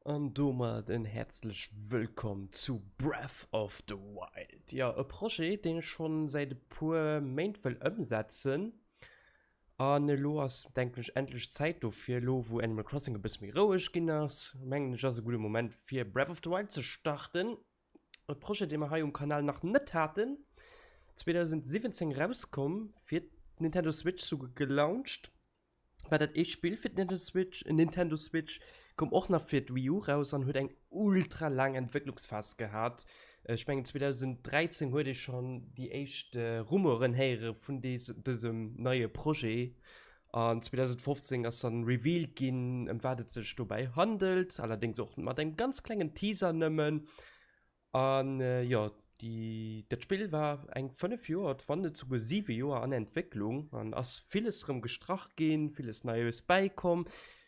An domat en häerzlech Wëllkomm zu Breath of the Wild. Jo, e Projet, deen ech schonn säit e puer Méint wëll ëmsetzen. An elo ass, denken ech, endlech Zäit dofir. Elo wou Animal Crossing e bësse méi roueg ginn ass, mengen ech, ass e gudde Moment fir Breath of the Wild ze starten. E Projet, dee mer hei um Kanal nach net haten. 2017 rauskomm, fir d'Nintendo Switch souguer gelauncht. War dat éischt Spill fir d'Nintendo Switch, Nintendo Switch, koum och nach fir d'Wii U raus an huet eng ultra laang Entwécklungsphas gehat. Ech mengen 2013 huet ee schonn déi éischt Rumeuren héiere vun dësem neie Projet an 2015 ass dann revealed ginn, ëm wat et sech dobäi handelt, allerdéngs och mat engem ganz klengen Teaser nëmmen. An jo, déi, dat Spill war eng 5 Joer, wann net souguer 7 Joer an Entwécklung an ass villes rëm gestrach ginn, villes Neies bäikomm.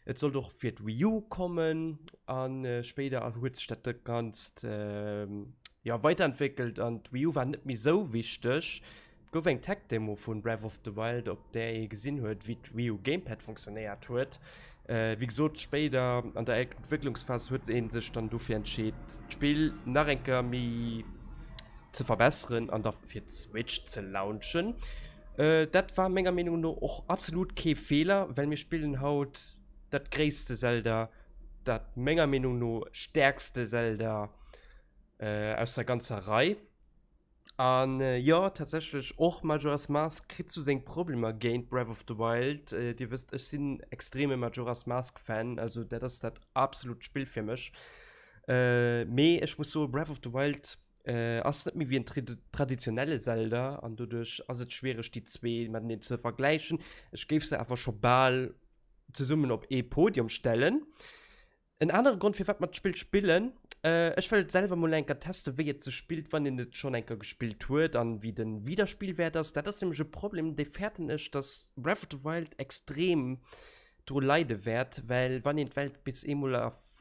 Et sollt och fir d'Wii U kommen a spéider huet sech dat Ganzt jo weiderentwéckelt an d'Wii U war net méi sou wichteg. Et gouf eng Tech-Demo vu Breath of the Wild, op där ee gesinn huet, wéi d'Wii U Gamepad funktionéiert huet. Wéi gesot, spéider an der Entwécklungsphas huet ee sech dann dofir entscheet, d'Spill nach eng Kéier méi ze verbesseren an da fir d'Switch ze launchen. Dat war menger Meenung no och absolut kee Feeler, well mir spillen haut dat gréisste Zelda, dat menger Meenung no stäerkste Zelda aus der ganzer Rei. An jo, tatsächlech och Majora's Mask kritt sou seng Problemer géint Breath of the Wild. Dir wësst, ech sinn extreme Majora's Mask Fan, also dat ass dat absolut Spill fir mech. Mee ech muss soen, Breath of the Wild ass net méi wéi en traditionelle Zelda an doduerch ass et schwiereg déi zwee mateneen ze vergläichen. Ech géif se awer scho bal zesummen op ee Podium stellen. En anere Grond firwat mer d'Spill spillen, ech wëll et selwer mol enker testen wéi et sech spillt wann een et schonn enker gespillt huet an wéi den Wiederspillwäert ass. Dat ass nämlech e Problem dee fäerten ech dass Breath of the Wild extrem dru leide wäert, well wann een d'Welt bis eemol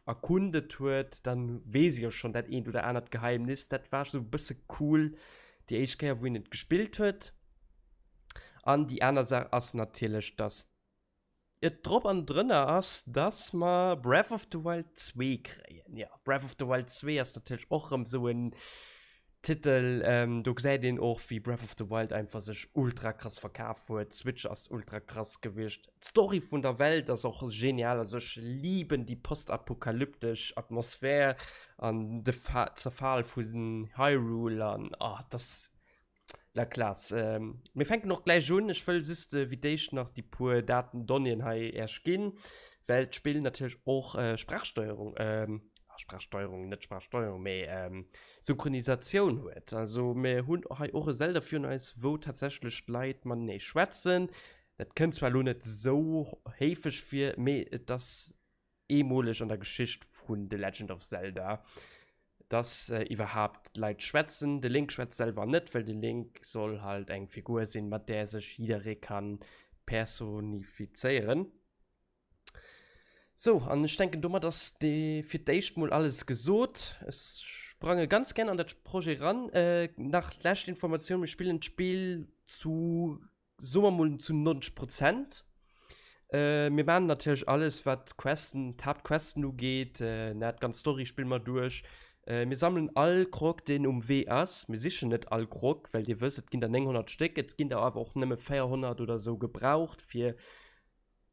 erkundet huet, dann weess ee jo schonn dat eent oder anert Geheimnis. Dat war sou e bësse cool déi éischt Kéier wou een et gespillt huet. An déi aner Saach ass natierlech dass et drop an drënner ass, dass mer Breath of the Wild 2 kréien. Jo, Breath of the Wild 2 ass natierlech och erëm esou en Titel, do gesäit een och, wéi Breath of the Wild einfach sech ultra krass verkaf huet. D'Switch ass ultra krass gewiescht. D'Story vun der Welt ass och genial. Also ech liben déi postapokalyptesch Atmosphär an de Zerfal vu Hyrule an, oh, dass. La classe. Mir fänken och gläich un. Ech wëll just wéi d'éischt nach déi puer Daten, Donnéeën hei Äech ginn, well d'Spill natierlech och Sprachsteuerung, Sprachsteuerung, net Sprachsteuerung, mee Synchronisatioun huet. Also mir hunn hei och e Zelda virun eis, wou tatsächlech d'Leit matenee schwätzen. Dat kënnt zwar elo net esou héifeg vir, mee et ass eemoleg an der Geschicht vun The Legend of Zelda, dass iwwerhaapt d'Leit schwätzen. De Link schwätzt selwer net, well de Link soll halt eng Figur sinn, mat där sech jidderee ka personifizéieren. Sou, an ech denken domat ass de fir d'éischt mol alles gesot. Ech sprange ganz gär an dat Projet ran. Nach lescht Informatioun, Mir spillen d'Spill zu soe mer mol zu 90 Prozent. Mir maachen natierlech alles, wat d'Questen, d'Haaptquesten ugeet, ne, d'ganz Story spille mer duerch. Mir sammelen all Krog, deen um Wee ass. Mir sichen net all Krog, well Dir wësst, et ginn der 900 Stéck, et ginn der awer och nëmme 400 oder esou gebraucht, fir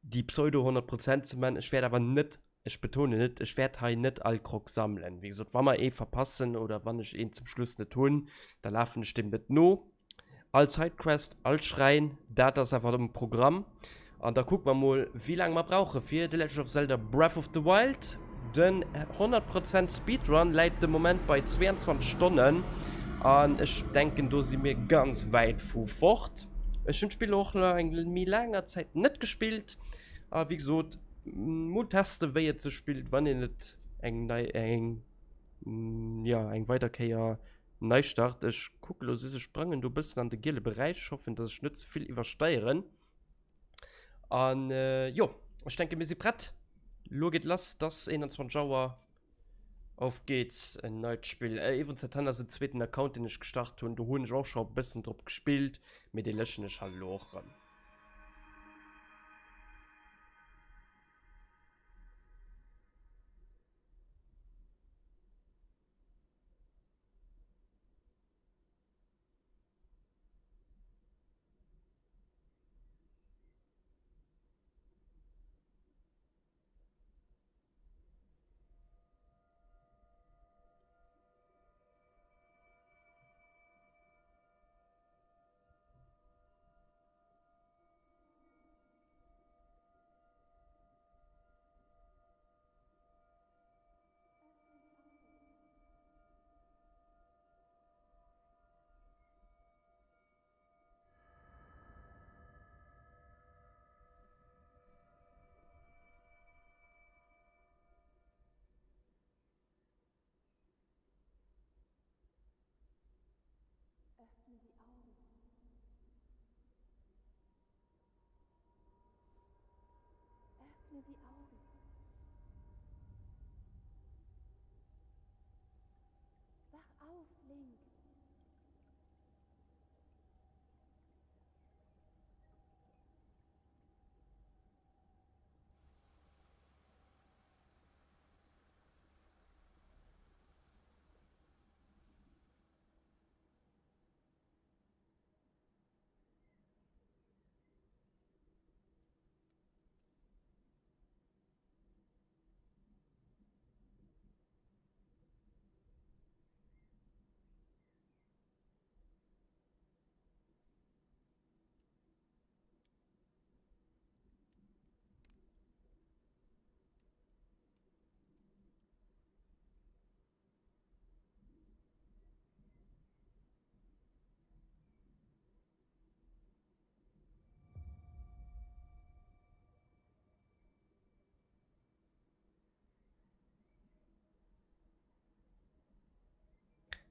déi Pseudo 100 Prozent ze man. Ech wäert awer net, ech betonen net, ech wäert hei net all Krog sammelen. Wéi gesot, wa mer ee verpassen oder wann ech een zum Schluss net hunn, da lafen ech deem net no. All Sidequest, all Schräin, dat ass awer um Programm. An da kucke mer mol, wéi laang mer brauche fir The Legend of Zelda Breath of the Wild. Den 100 Prozent Speedrun läit de Moment bei 22 Stonnen an ech denken do si mir ganz wäit vu fort. Ech hunn d'Spill och no eng méi laanger Zäit net gespillt a wéi gesot mol teste wéi et sech spillt wann een et eng nei eng jo eng weider Kéier nei start. Ech kucke lo ech sprangen do bëssen an de giele Beräich, ech hoffen dass ech net ze vill iwwersteieren. An jo, ech denke mir si prett. Lo geet lass, et ass 21 Auer. Auf geht's, en neit Spill. Iwwrens dat han ass en zweeten Account deen ech gestart hunn. Do hunn ech och scho e bëssen drop gespillt, mee dee léschen ech halt elo och rëm. die Augen. Wach auf, Link.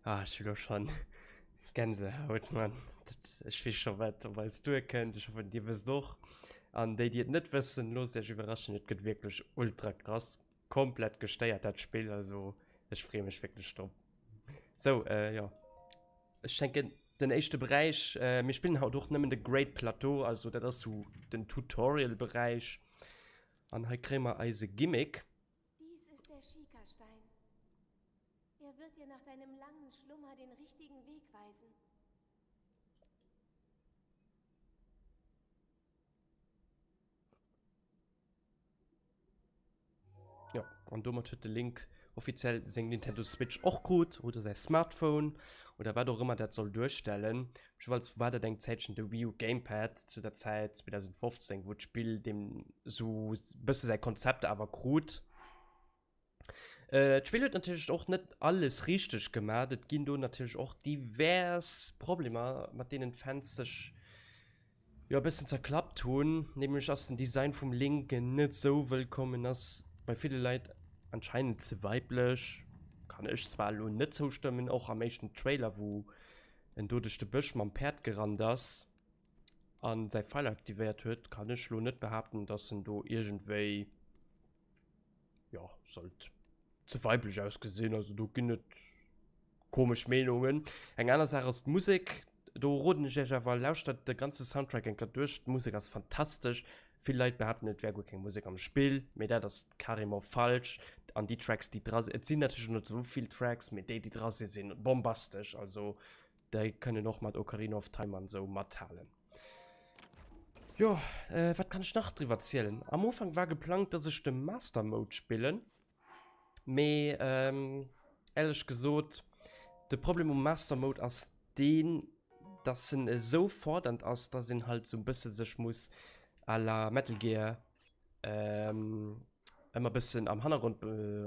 Ah, ech hu lo schon Gänsehaut, Mann. Dat, ech weess scho wat op eis duerkënnt. Ech hoffen, dir wësst och. An déi, déi et net wëssen, loosst iech iwwerraschen, et gëtt wierklech ultra krass. Komplett gestéiert dat Spill, also ech freeë mech wierklech drop. Sou, äh, jo. Ech denken den éischte Beräich, äh, mir spillen haut och nëmmen de Great Plateau, also dat ass sou den Tutorial-Beräich. An hei kréie mer eise Gimmick. Dies ist der Schikastein. Er wird dir nach deinem langen Schlummer den richtigen Weg weisen. Jo, an domat huet de Link offiziell seng Nintendo Switch och krut oder säi Smartphone oder wat och ëmmer dat soll duerstellen. Jeweils war dat eng Zäitchen de Wii U Gamepad zu der Zäit 2015, wou d'Spill deem sou bësse säi Konzept awer krut. D'Spill huet natierlech och net alles richteg gemaach. Et ginn do natierlech och divers Problemer, mat deenen d'Fans sech jo e bëssen zerklappt hunn. Nämlech ass den Design vum Link net sou wëllkomm. En ass bei ville Leit anscheinend ze weiblech. Kann ech zwar elo net zoustëmmen, och am éischten Trailer, wou en do duerch de Bësch mam Päerd gerannt ass an säi Feil aktivéiert huet, kann ech elo net behaapten, dass en do iergendwéi jo, sollt ze weiblech ausgesinn. Also do ginn et komesch Meenungen. Eng aner Saach ass d'Musek. Do roden ech iech awer, lauschtert de ganze Soundtrack eng Kéier duerch. D'Musek ass fantastesch. Vill Leit behaapten, et wär guer keng Musek am Spill, mee dat ass carrément falsch. An déi Tracks, déi dra sinn, et sinn natierlech net esou vill Tracks, mee déi, déi dra sinn, sinn bombastesch. Also déi kënnen och mat Ocarina of Time an esou mathalen. Jo, wat kann ech nach driwwer zielen? Am Ufank war geplangt, dass ech de Master Mode spillen, mee éierlech gesot, de Problem um Master Mode ass deen, dass en esou fordernd ass, dass een halt esou e bësse sech muss à la Metal Gear ëmmer bëssen am Hannergrond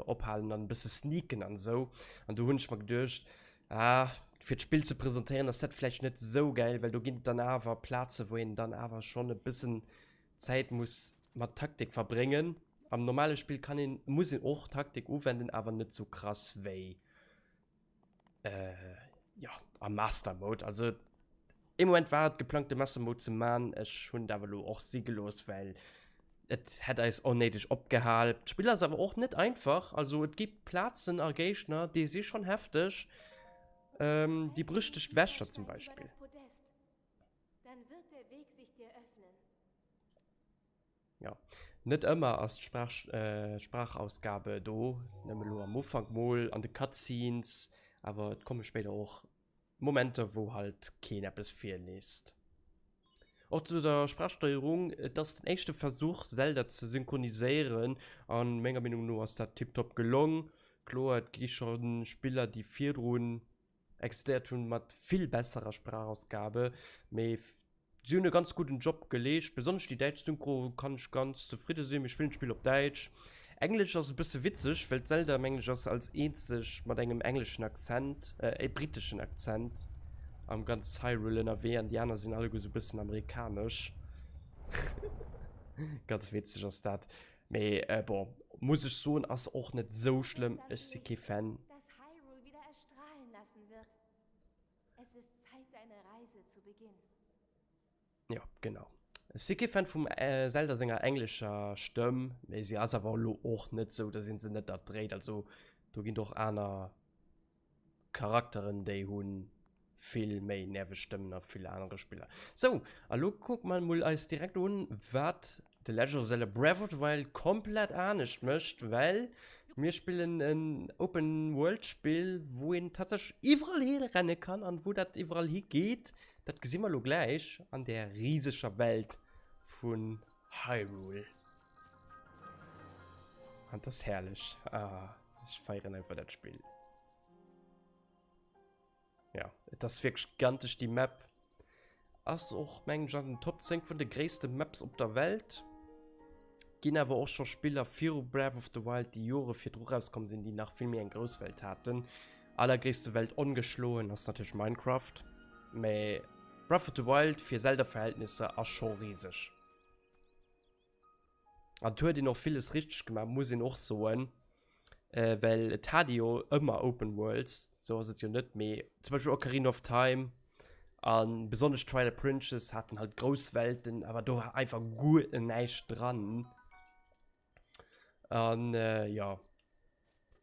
ophalen an e bësse sneaken an esou. An do hunn ech mer geduecht, ah, fir d'Spill ze presentéieren ass dat vläicht net esou gäil, well do ginn et dann awer Plaze wou een dann awer schonn e bëssen Zäit muss mat Taktik verbréngen. Am normale Spill kann een, muss een och Taktik uwenden, awer net esou krass wéi jo am Master Mode. Also ee Moment war et geplangt de Master Mode ze man, ech hunn et awer elo och si gelooss, well et hätt eis onnéideg opgehal. D'Spill ass awer och net einfach, also et gi Plazen a Géigner déi si schonn hefteg, déi berüchtegt Wächter zum Beispill. Jo, net ëmmer ass d'Sprach, Sprachausgabe do, nëmme lo am Ufank mol an de Cutscenes, awer et komme spéider och Momenter, wou halt keen eppes virliest. Och zu der Sprachsteuerung, et ass den éischte Versuch Zelda ze synchroniséieren an menger Meenung no ass dat tiptop gelong. Kloer, et gi scho Spiller déi virdrun existéiert hunn, mat vill besserer Sprachausgabe, mee si hunn e ganz gudden Job geleescht. Besonnesch déi däitsch Synchro kann ech ganz zefridde sinn. Mir spillen d'Spill op Däitsch. Englesch ass e bësse witzeg, well d'Zelda am Englesch ass als eenzeg mat engem engleschen Akzent, äh, britteschen Akzent am ganz Hyrule ënnerwee an déi aner sinn alleguer sou e bëssen amerikanesch. Ganz witzeg ass dat. Mee bon, muss ech soen, ass och net sou schlëmm. Ech si kee Fan. Jo, genau. Ech si kee Fan vum Zelda senger englescher Stëmm, mee si ass awer elo och net sou, dass een se net erdréit. Also do ginn et och aner Charakteren, déi hu vill méi nerveg Stëmmen a vill anere Spiller. Sou, a lo kucke mer mol eis direkt un, wat The Legend of Zelda Breath of the Wild komplett anescht mécht, well mir spillen en Open World Spill, wou een tatsächlech iwwerall hi renne kann an wou dat iwwerall hi geet, dat gesi mer lo gläich an där riseger Welt vun Hyrule. An dat ass herrlech. Ah, ech feieren einfach dat Spill. Ja, et ass wierklech gigantesch déi Map. Ass och mengen ech an den Top 10 vun de gréisste Maps op der Welt. Ginn awer och scho Spiller viru Breath of the Wild, déi Jore virdru rauskomm sinn, déi nach vill méi eng grouss Welt haten. Allergréisste Welt ongeschloen ass natierlech Minecraft, mä Breath of the Wild fir Zelda-Verhältnisser ass scho riseg. An et huet een och villes richteg gemaach, muss een och soen, well et hat ee jo ëmmer Open Worlds, sou ass et jo net, mee zum Beispill Ocarina of Time a besonnesch Twilight Princess haten halt grouss Welten, awer do war einfach guer näischt dran. An jo,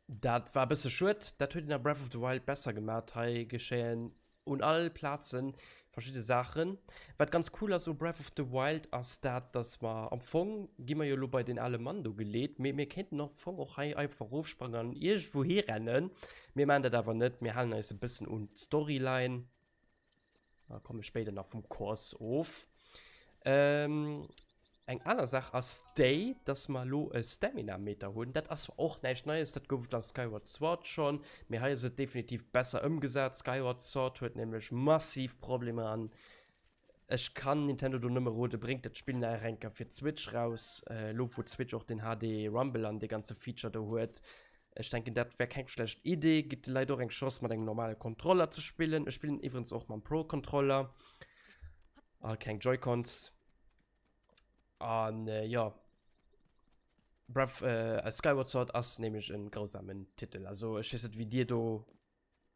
Dat war e bësse schued. Dat huet een a Breath of the Wild besser gemat. Hei geschéien un all Plaze verschidde Saachen. Wat ganz cool ass u Breath of the Wild ass dat, dass mer am Fong gi mer jo elo bei den ale Mann do geleet, mee mir kéinten am Fong och hei einfach erofsprangen an iergendwou hirennen. Mir maachen dat awer net. Mir halen eis e bëssen un d'Storyline. Da komme spéider nach vum Course of. Ähm, eng aner Saach ass déi, dass mer elo e Stamina-Meter hunn. Dat ass och näischt Neies, dat gouf et an Skyward Sword schonn, mee hei ass et definitiv besser ëmgesat. Skyward Sword huet nämlech massiv Problemer an ech kann Nintendo do nëmme rode, bréngt dat Spill nach eng Kéier fir d'Switch raus, elo wou d'Switch och den HD Rumble an dee ganze Feature do huet. Ech denken dat wär keng schlecht Idee, gitt de Leit och eng Chance mat engem normale Kontroller ze spillen. Ech spillen iwwerens och mam Pro Controller a keng Joy-Cons. An äh, jo Breath äh, Skyward Sword ass nämlech en grausamen Titel. Also ech weess net wéi dir do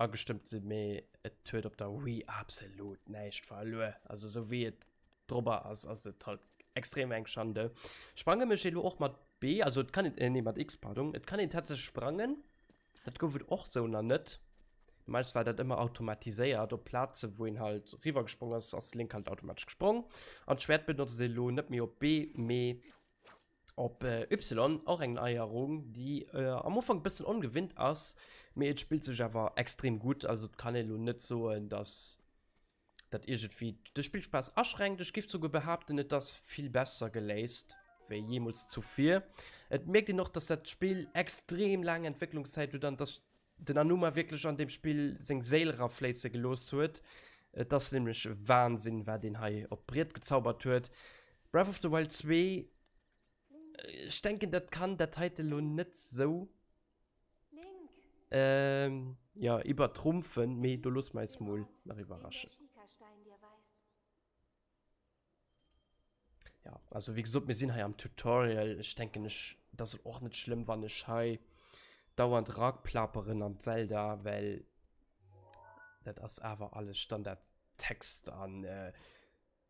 agestëmmt sinn, mee et huet op der Wii absolut näischt verluer. Also sou wéi et drobber ass, ass et halt extrem eng Schande. Sprange mécht ee lo och mat B, also et kann een, äh, nee mat X, pardon, et kann een tatsächlech sprangen. Dat gouf et och sou nach net. Normalerweis war dat ëmmer automatiséiert, op Plaze wou een halt riwwer gesprong ass, ass Link halt automatesch gesprong. An d'Schwäert benotzt ee lo net méi op B, mee op Y, och eng Neierung, déi am Ufank e bëssen ongewinnt ass, mee et spillt sech awer extrem gutt. Also et kann ee lo net soen, dass dat iergendwéi de Spillspaass aschränkt. Ech géif souguer behaapten, et ass vill besser geléist wéi jeemools zuvir. Et mierkt een och, dass dat Spill extrem laang Entwécklungszäit huet an dass den Anuma wierklech an deem Spill seng Séil erafléisse gelooss huet. Et ass nämlech Wahnsinn, wat een hei op d'Briet gezaubert huet. Breath of the Wild 2, ech denken, dat kann dat heite lo net sou jo iwwertrumpfen, mee do loosse mer eis mol nach iwwerraschen. Ja, also wéi gesot, mir sinn hei am Tutorial. Ech denken, ech, et ass och net schlëmm, wann ech hei dauernd raplaperen an d'Zelda, well dat ass awer alles Standardtext an äh,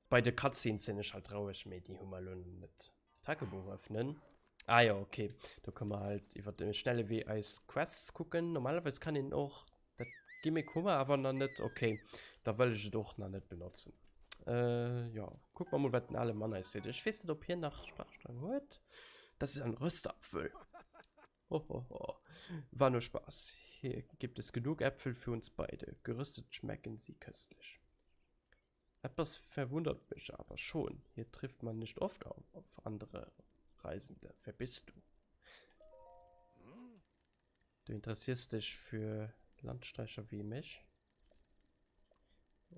bei de Cutscenes sinn ech halt roueg, mee déi hu mer elo net. Tagebuch öffnen. Ah jo, okay. Do kënne mer halt iwwer de schnelle Wee eis Quests kucken. Normalerweis kann een och dat Gimmick hu mer awer nach net. Okay, da wëll ech et och nach net benotzen. Äh, jo, kucke mer mol, wat den ale Mann eis seet. Ech weess net, ob hien nach Sprachsteuerung huet. Das ist ein Röstapfel. Hohoho. War nur Spaß. Hier gibt es genug Äpfel für uns beide. Geröstet schmecken sie köstlich. Etwas verwundert mich aber schon. Hier trifft man nicht oft auf andere Reisende. Wer bist du? Du interessierst dich für Landstreicher wie mich?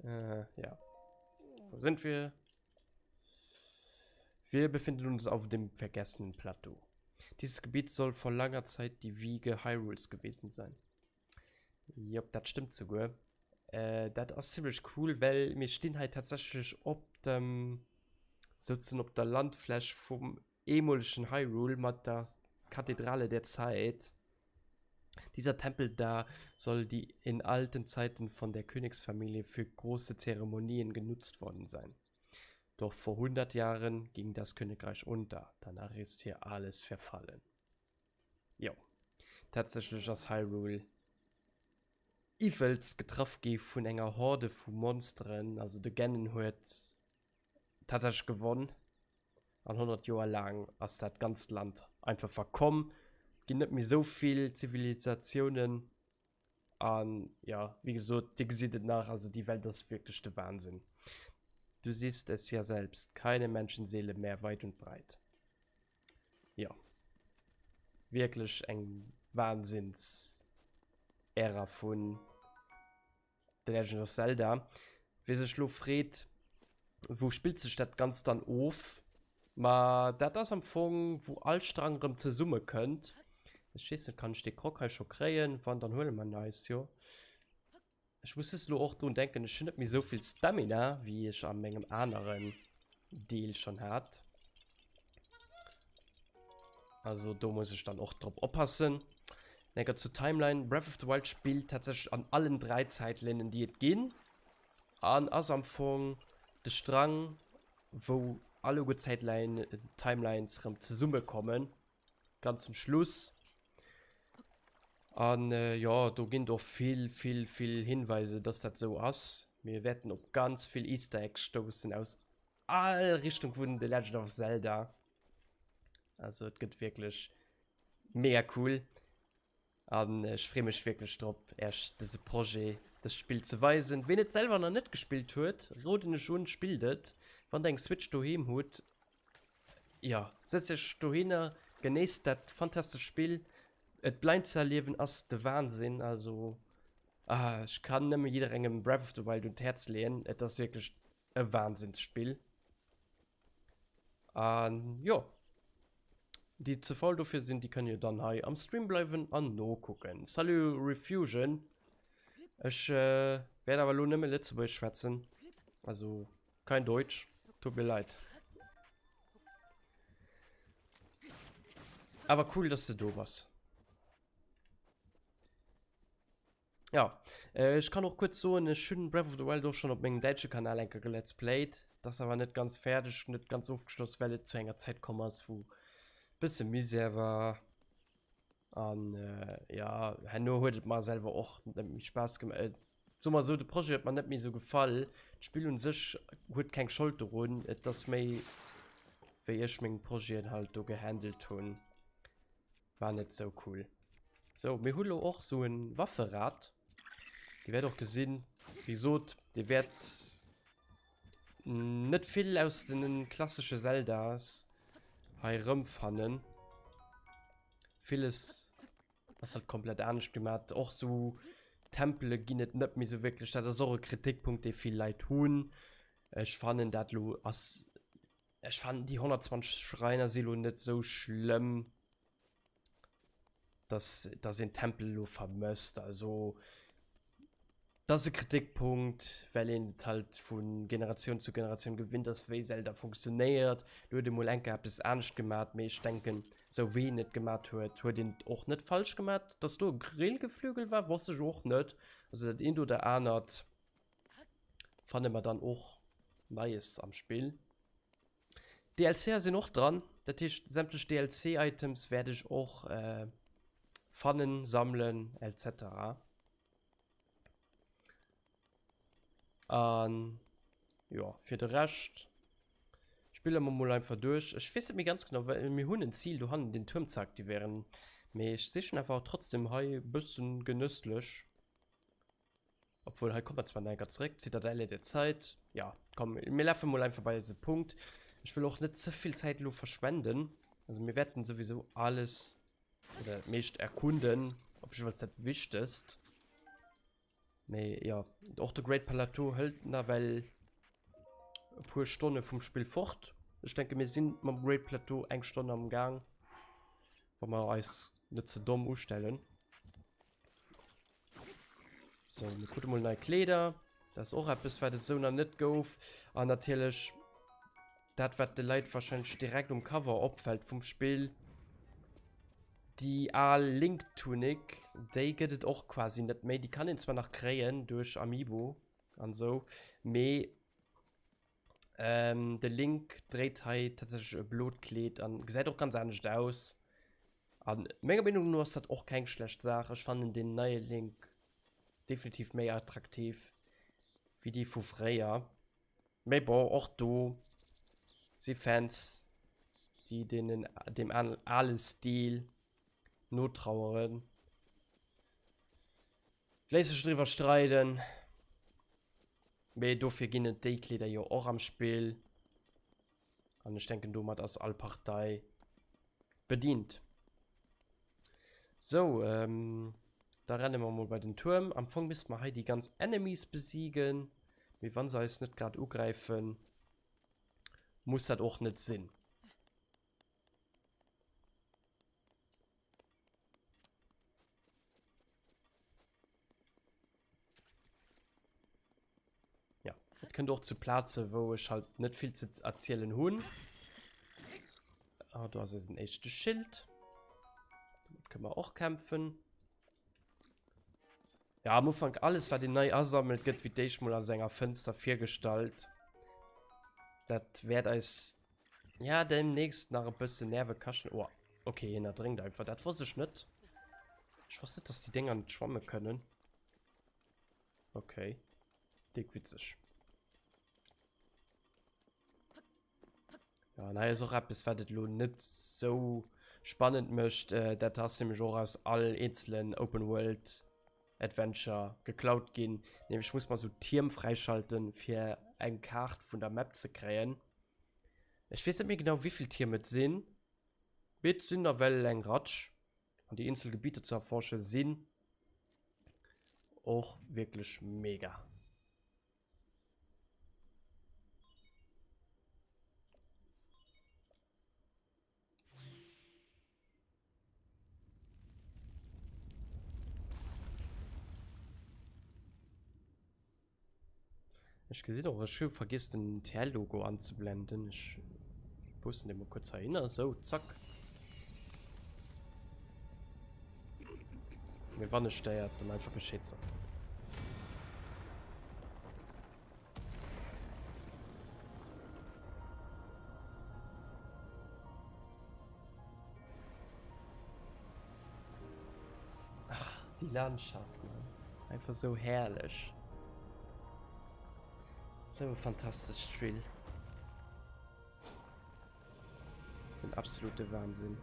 Äh, ja. Wo sind wir? Wir befinden uns auf dem vergessenen Plateau. Dieses Gebiet soll vor langer Zeit die Wiege Hyrules gewesen sein. Jop, dat stëmmt souguer. Äh, dat ass zimmlech cool, well mir stinn hei tatsächlech op dem, souzesoen op der Landfläch vum ehemolegen Hyrule mat der Kathedrale der Zeit. Dieser Tempel da soll die in alten Zeiten von der Königsfamilie für große Zeremonien genutzt worden sein. Doch vor 100 Jahren ging das Königreich unter, danach ist hier alles verfallen. Jo, tatsächlech ass Hyrule iwwelst getraff gi vun enger Horde vu Monsteren, also de Ganon huet tatsächlech gewonn an 100 Joer laang ass dat ganzt Land einfach verkomm, et ginn net méi esou vill Zivilisatiounen an jo, wéi gesot, dir gesitt et nach, also déi Welt ass wierklech de Wahnsinn. Du siehst es ja selbst, keine Menschenseele mehr weit und breit. Jo, wierklech eng Wahnsinns-Ära vun The Legend of Zelda. Wie sech lo freet, wou spillt sech dat Ganzt dann of? Ma dat ass am Fong, wou all Strang rëm zesumme kënnt. Ech weess net, kann ech dee Krog hei scho kréien? Wann, dann huele mer en eis, jo. Ech muss just lo och drun denken, ech hunn net méi esou vill Stamina, wéi ech a mengem aneren Deel schonn hat. Also do muss ech dann och drop oppassen. Enker zur Timeline. Breath of the Wild spillt tatsächlech an allen 3 Zäitlinnen, déi et ginn. An ass am Fong de Strang, wou alleguer Zäitline, Timelines rëm zesummekommen. Ganz zum Schluss. An jo, do ginn et och vill, vill, vill Hinweise, dass dat esou ass. Mir wäerten op ganz vill Easter Eggs stoussen aus all Richtung vun The Legend of Zelda. Also et gëtt wierklech mega cool. An ech freeë mech wierklech drop, Äech dëse Projet, dëst Spill ze weisen. Ween et selwer nach net gespillt huet, roden ech un, spillt et. Wann der eng Switch doheem hutt, jo, setzt iech dohinner, genéisst dat fantastescht Spill. Et blind ze erliewen ass de Wahnsinn. Also, ah, ech kann nëmme jidderengem Breath of the Wild un d'Häerz leeën. Et ass wierklech e Wahnsinnsspill. An jo, déi ze faul dofir sinn, déi kënnen jo dann hei am Stream bleiwen an nokucken. Salut Refusion! Ech äh, wäert awer elo nëmme Lëtzebuergesch schwätzen, also kein Deutsch, tut mir leid. Awer cool, dass de do bass. Ja, äh, ech kann och kuerz soen, ech hunn Breath of the Wild och schonn op mengem däitsche Kanal eng Kéier gelet's played. Dat ass awer net ganz fäerdeg, net ganz ofgeschloss, well et zu enger Zäit komm ass, wou bësse Misär war. An äh, ja, herno huet et mer selwer och net méi Spaass gemaach. Äh, soe mer esou, de Projet huet mer net méi esou gefall. D'Spill un sech huet keng Schold dorun, et ass méi, wéi ech meng Projeten halt do gehandelt hunn. War net sou cool. Sou, mir hu lo och sou en Wafferad. Dir wäert och gesinn, wéi gesot, dir wäert net vill aus den klassesche Zeldas hei rëmfannen. Villes ass halt komplett anescht gemat. Och sou Tempele ginn et net méi sou wierklech. Dat ass och e Kritikpunkt, dee vill Leit hunn. Ech fannen dat lo ass Ech fannen déi 120 Schreiner si lo net sou schlëmm, dass, dass een Tempel lo vermësst. Also dat ass e Kritikpunkt, well een et halt vu Generatioun zu Generatioun gewinnt ass, wéi Zelda funktionéiert. Lo huet ee mol eng Kéier eppes anescht gemat, mee ech denken, sou wéi een et gemat huet, huet een et och net falsch gemat. Dass do e Grillgeflügel war, wosst ech och net. Also dat eent oder anert fanne mer dann och Neies am Spill. DLCer sinn och dran, dat heescht sämtlech DLC-Items wäert ech och äh, fannen, sammelen etc. An ja, fir de Rescht spille mer mol einfach duerch. Ech weess net méi ganz genau, well mir hunn en Zil do hannen den Tuerm ze aktivéieren, mee ech sichen einfach trotzdem hei e bëssen genësslech. Obwuel, hei kommt mer zwar nach enker zeréck, Zitadelle der Zeit. Ja, komm, mir lafe mol einfach bei eise Punkt. Ech wëll och net ze vill Zäit elo verschwenden. Also mir wäerten sowieso alles oder dat meescht erkunden, op jeweils dat Wichtegst. Mee ja, och de Great Plateau hëlt nawell e puer Stonne vum Spill fort. Ech denke mir sinn mam Great Plateau eng Stonn am Gang, wa mer eis net ze domm ustellen. So, mir krute mol nei Kleeder. Dat ass och eppes, wat et sou nach net gouf. An natierlech dat, wat de Leit wahrscheinlech direkt um Cover opfällt vum Spill, déi al Link-Tunic, déi gëtt et och quasi net méi. Déi kann een zwar nach kréien duerch Amiibo an sou, mee. De Link dréit hei tatsächlech e blot Kleed an gesäit och ganz anescht aus. An menger Meenung no ass dat och keng schlecht Saach. Ech fannen den neie Link definitiv méi attraktiv wéi déi vu fréier. Mee bon, och do si Fans, déi deenen deem ale Stil notraueren. Léisst sech driwwer streiden. Mee dofir ginn et déi Kleeder jo och am Spill. An ech denken domat ass all Partei bedient. Sou, ähm, da renne mer mol bei den Tuerm. Am Fong misste mer hei déi ganz Enemies besiegen. Mee wann se eis net grad ugräifen, muss dat och net sinn. Ja, et kënnt och zu Plaze, wou ech halt net vill ze erzielen hunn. Ah, do ass eisen éischte Schild. Domat kënne mer och kämpfen. Ja, am Ufank alles, wat een nei asammelt, gëtt wéi d'éischt mol als enger Fënster virgestallt. Dat wäert eis ja demnächst nach e bëssen Nerve kaschten. Oh, okay, hien erdrénkt einfach. Dat wosst ech net. Ech wosst net, dass déi Dénger net schwamme kënnen. Okay. Dick witzeg. Ja, an hei ass och eppes, wat et elo net sou spannend mécht. Äh, dat ass nämlech och aus all eenzelen Open World Adventure geklaut ginn. Nämlech muss man sou Tierm fräischalten, fir eng Kaart vun der Map ze kréien. Ech weess net méi genau, wéivill Tierm et sinn, mee et sinn nawell eng Ratsch. An déi eenzel Gebieter ze erforsche sinn och wierklech mega. Ech gesinn och, ech hu vergiss den TL-Logo anzeblenden. Ech posten dee mol kuerz heihinner. Sou, zack. Mee wann e stéiert, dann einfach Bescheed soen. Ach, die Landschaft, Mann. Einfach so herrlich. So ein fantastisches Spiel. Den absolute Wahnsinn.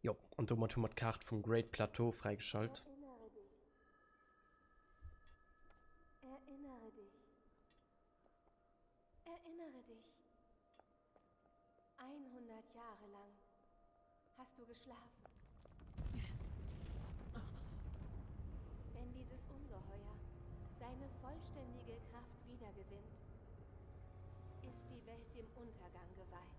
Jo, an domat hu mer d'Kaart vum Great Plateau fräigeschalt. Erinnere dich. Erinnere dich. Erinnere dich. 100 Jahre lang hast du geschlafen. Wenn dieses Ungeheuer seine vollständige Kraft wiedergewinnt, ist die Welt dem Untergang geweiht.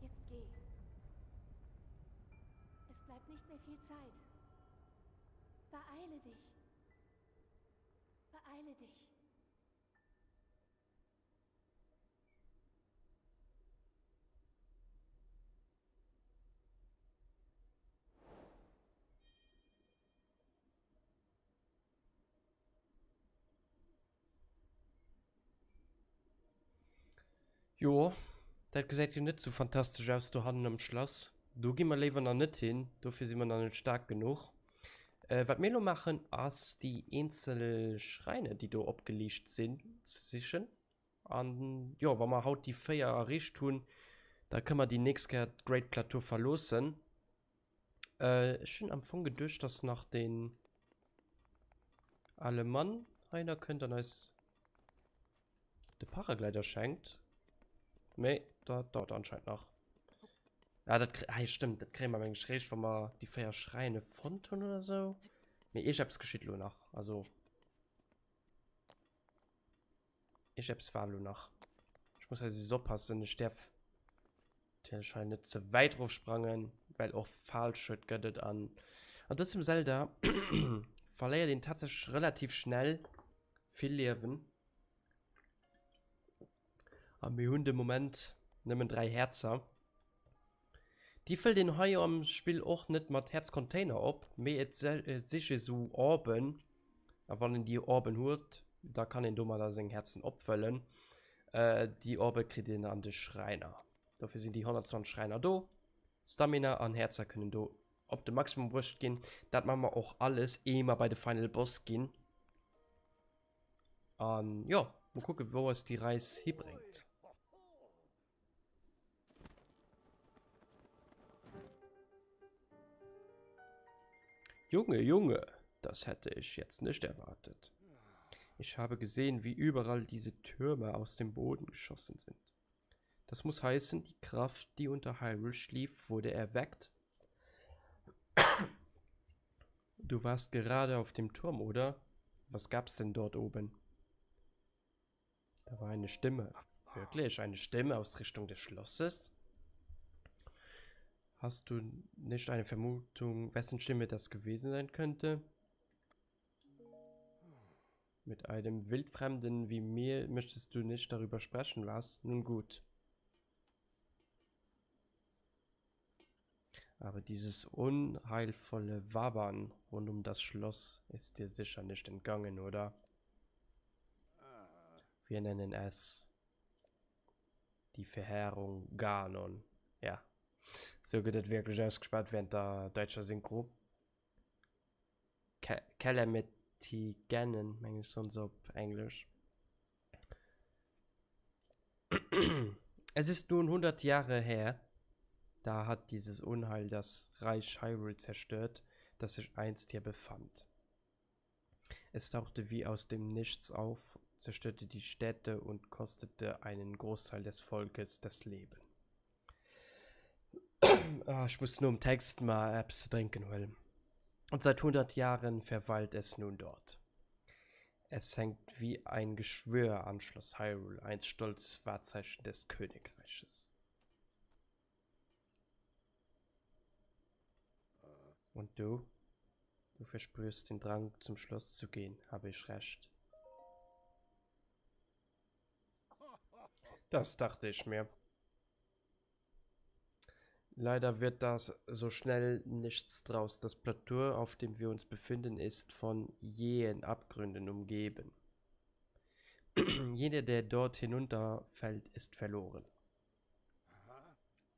Jetzt geh. Es bleibt nicht mehr viel Zeit. Beeile dich. Beeile dich. Jo, dat gesäit jo net sou fantastesch aus dohannen am Schlass. Do gi mer léiwer nach net hin, dofir si mer nach net staark genuch. Wat mir elo maachen, ass déi eenzel Schräiner, déi do opgeliicht sinn, ze sichen. An jo, wa mer haut déi 4 erreecht hunn, da kënne mer déi nächst Kéier d'Great Plateau verloossen. Ech hunn am Fong geduecht, dass nach deen ale Mann heihinner kënnt an eis de Paraglider schenkt. Mee dat dauert anscheinend nach. Ja, dat kri ah, stimmt, dat kréie mer meng ech réischt, wa mer déi 4 Schräine fonnt hunn oder sou. Mee iergeppes geschitt elo nach, also. Iergeppes war elo nach. Ech muss hei süss oppassen, ech däerf natierlech hei net ze wäit erofsprangen, well och Falschued gëtt et an an dësem Zelda verléiert een tatsächlech relativ schnell vill Liewen. A mir hunn de Moment nëmmen 3 Häerzer. Déi fëllt een hei am Spill och net mat Häerzcontainer op, mee et sich ee sou Orben. A wann een déi Orben huet, da kann een domadder seng Häerzen opfëllen. Déi Orbe kritt een an de Schräiner. Dofir sinn déi 120 Schräiner do. Stamina an Häerzer kënnen do op de Maximum bruecht ginn. Dat maache mer och alles, ehe mer bei de Final Boss ginn. An jo, mol kucken, wou eis déi Reis hibréngt. Junge, Junge, das hätte ich jetzt nicht erwartet. Ich habe gesehen, wie überall diese Türme aus dem Boden geschossen sind. Das muss heißen, die Kraft, die unter Hyrule schlief, wurde erweckt. Du warst gerade auf dem Turm, oder? Was gab's denn dort oben? Da war eine Stimme. Wirklich, eine Stimme aus Richtung des Schlosses? Hast du nicht eine Vermutung, wessen Stimme das gewesen sein könnte? Mit einem Wildfremden wie mir möchtest du nicht darüber sprechen, was? Nun gut. Aber dieses unheilvolle Wabern rund um das Schloss ist dir sicher nicht entgangen, oder? Wir nennen es die Verheerung Ganon. Ja, sou gëtt et wierklech ausgeschwat während der däitscher Synchro. Calamity Ganon, meng ech, soen se op Englesch. Es ist nun 100 Jahre her, da hat dieses Unheil das Reich Hyrule zerstört, das sich einst hier befand. Es tauchte wie aus dem Nichts auf, zerstörte die Städte und kostete einen Großteil des Volkes das Leben. Ah, ich muss nom Text mal eppes ze drénken huelen. Und seit 100 Jahren verweilt es nun dort. Es hängt wie ein Geschwür an Schloss Hyrule, einst stolzes Wahrzeichen des Königreiches. Und du? Du versprühst den Drang, zum Schloss zu gehen, habe ich recht? Das dachte ich mir. Leider wird das so schnell nichts draus. Das Plateau, auf dem wir uns befinden, ist von jähen Abgründen umgeben. Jeder, der dort hinunterfällt, ist verloren.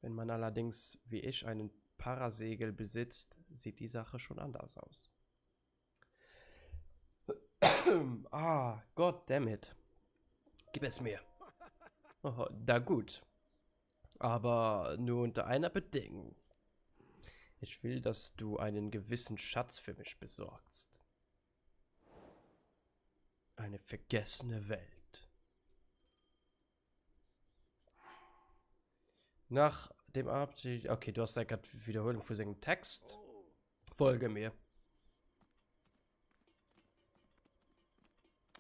Wenn man allerdings, wie ich, einen Parasegel besitzt, sieht die Sache schon anders aus. Ah, God damn it. Gib es mir. Oh, da gut. Aber nur unter einer Bedingung. Ich will, dass du einen gewissen Schatz für mich besorgst. Eine vergessene Welt. Nach dem Abschied. Okay, du hast da gerade Wiederholung vu sengem Text. Folge mir.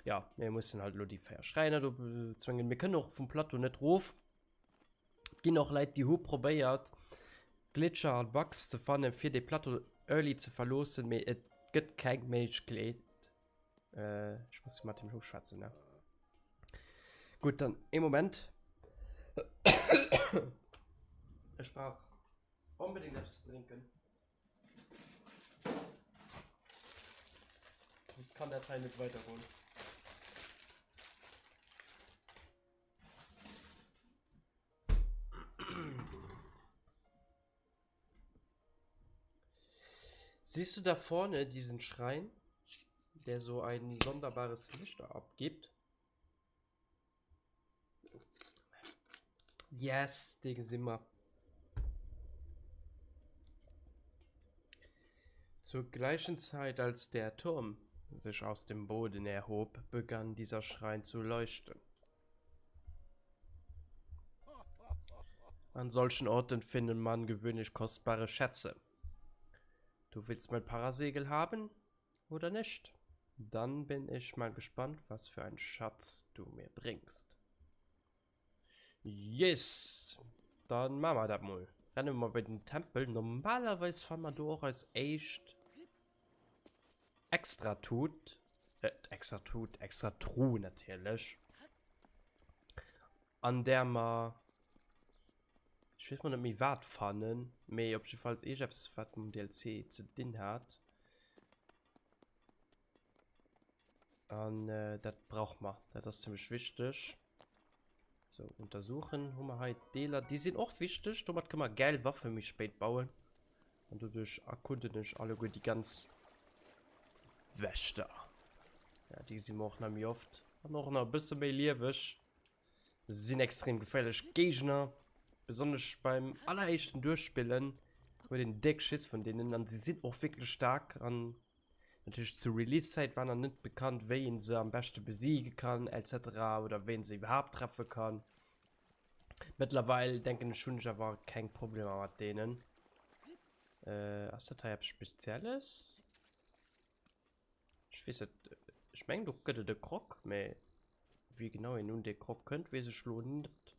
Ja, mir mussen halt lo déi 4 Schräiner do bezwéngen. Mir kënnen och vum Plateau net rof. Et ginn och Leit, déi hu probéiert, Glitcher an Bugs ze fannen, fir de Plateau early ze verloossen, mee et gëtt keng Méiglechkeet. Äh, ich muss mat him schwätzen, ne? Gut, dann ee Moment. Ech brauch onbedingt eppes ze drénken. Soss kann dat hei net weidergoen. Siehst du da vorne diesen Schrein, der so ein sonderbares Licht abgibt? Yes, dee gesi mer. Zur gleichen Zeit, als der Turm sich aus dem Boden erhob, begann dieser Schrein zu leuchten. An solchen Orten findet man gewöhnlich kostbare Schätze. Du willst mein Parasegel haben oder nicht? Dann bin ich mal gespannt, was für einen Schatz du mir bringst. Yes! Dann maache mer dat mol. Renne mer bei den Tempel. Normalerweis fanne mer do och eis éischt extra Tut. Äh, extra Tut, extra Truh natierlech. An där mer, ech weess mol net méi wat fannen, mee op jiddefalls iergeppes wat mam DLC ze dinn hat. An dat brauche mer. Dat ass zimmlech wichteg. So, untersuchen hu mer hei d'Deeler. Déi sinn och wichteg. Domat kënne mer gäil Waffe méi spéit bauen. An doduerch erkunden ech alleguer déi ganz Wächter. Ja, déi gesi mer och nach méi oft. An och nach e bësse méi lieweg. Sinn extrem geféierlech Géigner. Besonnesch beim alleréischten Duerchspillen huet een déck Schiss vun deenen. An si sinn och wierklech staark. An Natierlech zur Release-Zäit war nach net bekannt, wéi een se am beschte besiege kann etc. Oder wéi een se iwwerhaapt treffe kann. Mëttlerweil denken ech hunn ech awer keng Problemer mat deenen. Äh, ass dat hei eppes Spezielles? Ech weess net, ech mengen do gëtt et e Krog, mä wéi genau een un dee Krog kënnt, weess ech lo net.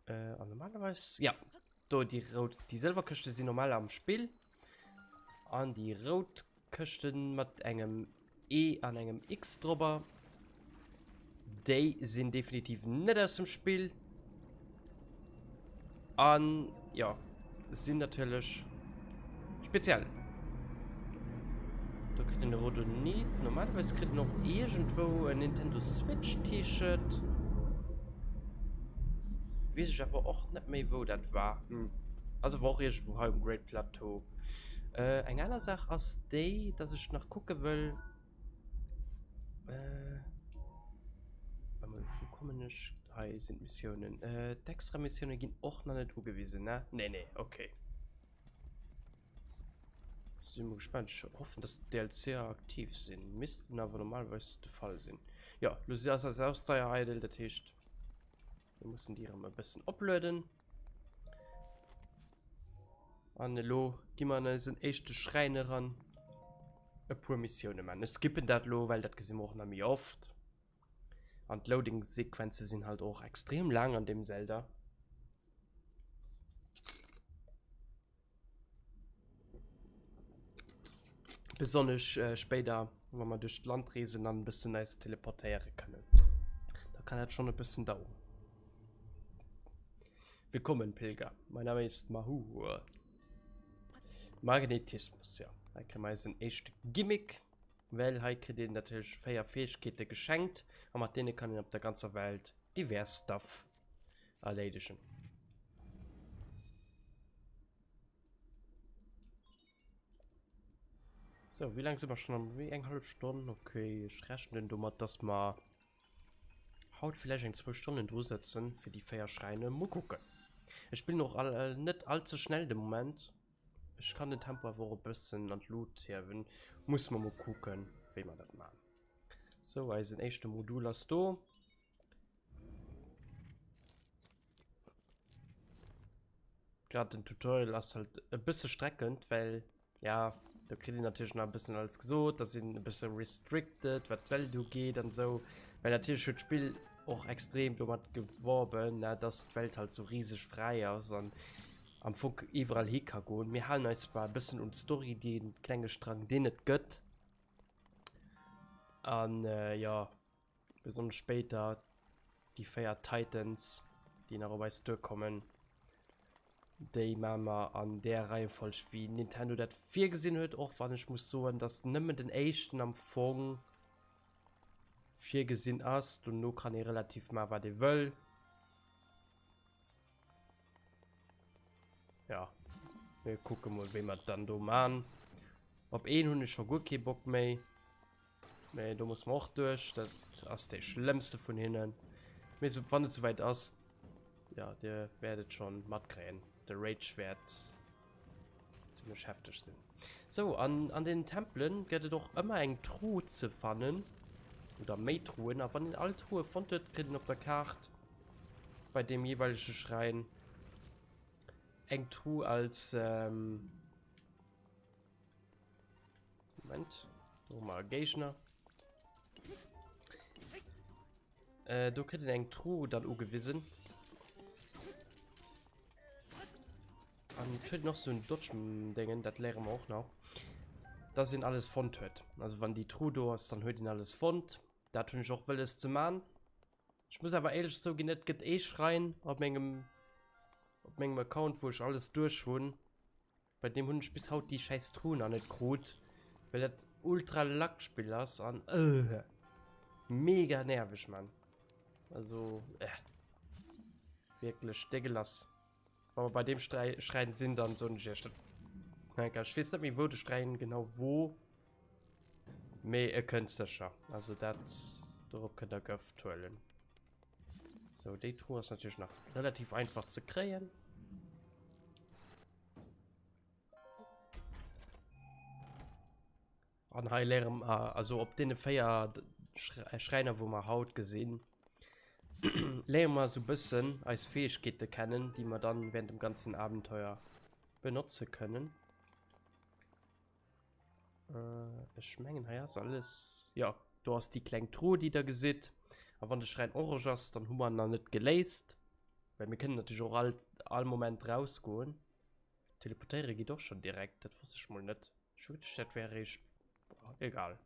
Äh, an normalerweis, ja, do déi rout, déi sëlwer Këschte sinn normal am Spill. An déi rout Këschten mat engem E an engem X drobber, déi sinn definitiv net aus dem Spill. An ja, sinn natierlech speziell. Do kritt een e Rhodonit. Normalerweis kritt een och iergendwou en Nintendo Switch T-Shirt. Weess ech awer och net méi wou dat war. Hm. Ass awer och iergendwou hei um Great Plateau. Äh, eng aner Saach ass déi, dass ech nach kucke wëll. Äh, warte mal, wou kommen ech? Hei sinn d'Missiounen. Äh, d'Extra-Missioune ginn och nach net ugewisen, ne? Nee, nee, okay. Sinn mol gespannt. Ech hoffen, dass d'DLCer aktiv sinn. Missten awer normalerweis de Fall sinn. Jo, lo si ass eis Ausdauer eidel, dat heescht, mir mussen déi erëm e bëssen oplueden. An elo gi mer an eisen éischte Schräin eran. E puer Missioune man. Ech skippen dat elo, well dat gesi mer och nach méi oft. An d'Loading-Sequenze sinn halt och extrem laang an deem Zelda. Besonnesch spéider, wa mer duerch d'Land reesen an e bëssen eis teleportéiere kënnen. Da kann dat schonn e bëssen daueren. Willkommen, Pilger. Mein Name ist Mahur. Magnetismus, ja. Hei kréie mer eisen éischte Gimmick, well hei kritt een natierlech 4 Fäegkeete geschenkt a mat deene kann een op der ganzer Welt divers Stuff erléidegen. So, wéi laang si mer schonn am Wee? Eng hallef Stonn. Okay, ech rechnen domat, dass mer haut villäicht eng zwou Stonnen dru sëtzen fir déi 4 Schräine. Mol kucken. Ech spillen och all, äh, net all ze schnell de Moment. Ech kann den Tempo awer och e bëssen an d'Lut hiewen. Muss mer mol kucken, wéi mer dat man. Sou, eisen éischte Modul ass do. Grad den Tutorial ass halt e bësse streckend, well ja, do kritt een natierlech nach e bëssen alles gesot, da sinn e bësse restricted, wat d'Welt ugeet an esou. Well natierlech huet d'Spill och extrem domat geworben, ne, dass d'Welt halt sou riseg fräi ass an am Fong iwwerall hi ka goen. Mir halen eis zwar e bëssen un d'Story, dee klenge Strang, deen et gëtt. An jo. Besonnesch spéider déi 4 Titans, déi nach op eis duerkommen, déi maache mer an där Reiefolg wéi Nintendo dat virgesinn huet, och wann ech muss soen, dass nëmmen den éischten am Fong virgesinn ass. Dono kann ee relativ maache wat ee wëll. Ja. Mir kucke mol wéi mer dann do man. Op een hunn ech scho guer kee Bock méi. Mee do muss mer och duerch. Dat ass dee schlëmmste vun hinnen. Mee so, wann et souwäit ass, ja, dir wäert et schon matkréien. De Rage wäert zimmlech hefteg sinn. Sou, an an den Tempelen gëtt et och ëmmer eng Truh ze fannen. Oder méi Truhen. A wann een all Truhe fonnt huet, kritt een op der Kaart bei deem jeeweilege Schräin eng Truh als ähm, Moment, do hu mer e Géigner. Äh, do kritt een eng Truh dann ugewisen. An et huet noch so en Dodge-Dingen, dat léiere mer och nach. Dass een alles fonnt huet. Also wann déi Truh do ass, dann huet een alles fonnt. Dat hunn ech och wëlles ze man. Ech muss awer éierlech zouginn, et gëtt ee Schräin op mengem op mengem Account, wou ech alles duerch hunn. Bei deem hunn ech bis haut déi schäiss Truh nach net krut, well dat ultra Lackspill ass an äh, mega nerveg, Mann. Also äh, wierklech dégueulasse. Wa mer bei deem Schräin sinn, dann soen ech iech dat. Ech weess net méi wou de Schräin genau wor, mee e kënnt sécher. Also dat dorop kënnt der Gëft huelen. Sou, déi Truh ass natierlech nach relativ einfach ze kréien. An hei léiere mer, also op deene 4 Schräiner, wou mer haut gesinn, léiere mer esou bëssen eis Fäegkeete kennen, déi mer dann während dem ganzen Abenteuer benotze kënnen. Äh, ech mengen, hei ass alles. Ja, do ass déi kleng Truh, déi der gesitt. A wann de Schräin orange ass, dann hu mer en nach net geléist. Well mir kënnen natierlech och all, all Moment rausgoen. Teleportéiere geet och schon direkt, dat wosst ech mol net. Ech hu geduecht, dat wär eréischt, egal.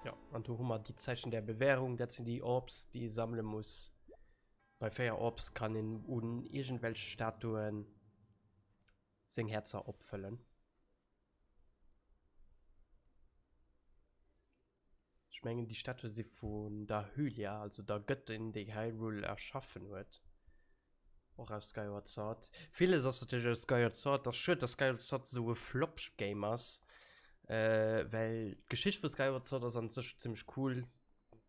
Ja, an do hu mer déi Zeichen der Bewährung, dat sinn déi Orbs, déi ee sammele muss. Bei 4 Orbs kann een un iergendwelche Statuen seng Häerzer opfëllen. Ech mengen déi Statue si vun der Hylia, also der Gëttin déi Hyrule erschaffen huet. Och aus Skyward Sword. Villes ass natierlech aus Skyward Sword. Ass schued, dass Skyward Sword esou e Flop-Game ass, well d'Geschicht vu Skyward Sword ass an sech zimmlech cool.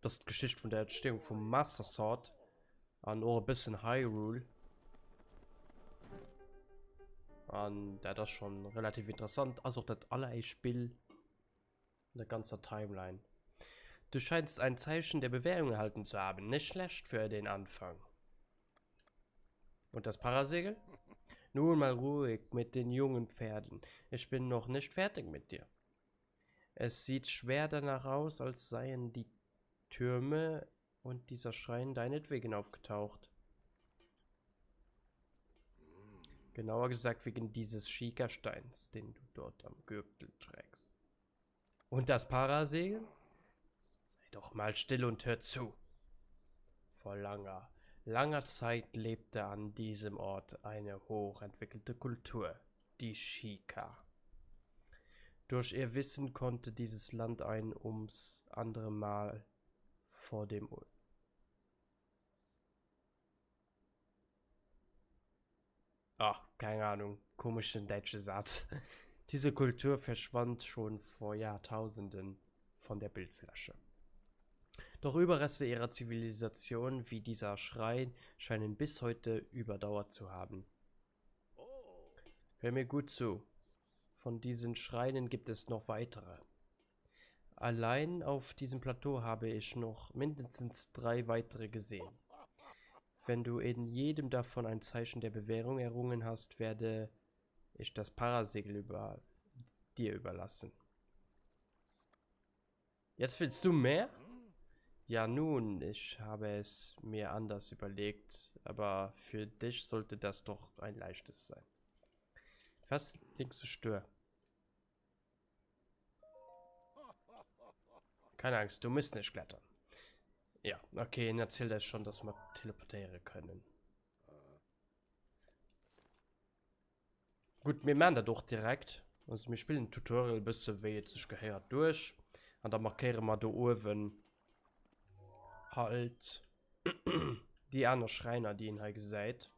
Dat ass d'Geschicht vun der Entstehung vum Master Sword an och e bëssen Hyrule. An dat ass schonn relativ interessant. Ass och dat alleréischt Spill. An der ganzer Timeline. Du scheinst ein Zeichen der Bewährung erhalten zu haben. Nicht schlecht für den Anfang. Und das Parasegel? Nun mal ruhig mit den jungen Pferden. Ich bin noch nicht fertig mit dir. Es sieht schwer danach aus, als seien die Türme und dieser Schrein deinetwegen aufgetaucht. Genauer gesagt wegen dieses Schiekersteins, den du dort am Gürtel trägst. Und das Parasegel? Sei doch mal still und hör zu. Vor langer, langer Zeit lebte an diesem Ort eine hochentwickelte Kultur, die Shika. Durch ihr Wissen konnte dieses Land ein ums andere Mal vor dem Ah, keng Ahnung, komeschen däitsche Saz. Diese Kultur verschwand schon vor Jahrtausenden von der Bildfläche. Doch Überreste ihrer Zivilisation wie dieser Schrein scheinen bis heute überdauert zu haben. Hör mir gut zu. Von diesen Schreinen gibt es noch weitere. Allein auf diesem Plateau habe ich noch mindestens drei weitere gesehen. Wenn du in jedem davon ein Zeichen der Bewährung errungen hast, werde ich das Parasegel über dir überlassen. Jetzt willst du mehr? Ja nun, ich habe es mir anders überlegt, aber für dich sollte das doch ein leichtes sein. Was denkst du stör? Keine Angst, du musst nicht klettern. Ja, okay, en erzielt eis schon, dass mer teleportéiere kënnen. Gutt, mir maachen dat och direkt. Also mir spillen den Tutorial e bësse wéi et sech gehéiert duerch. An da markéiere mer do uewen halt déi aner Schräiner, déi een hei gesäit.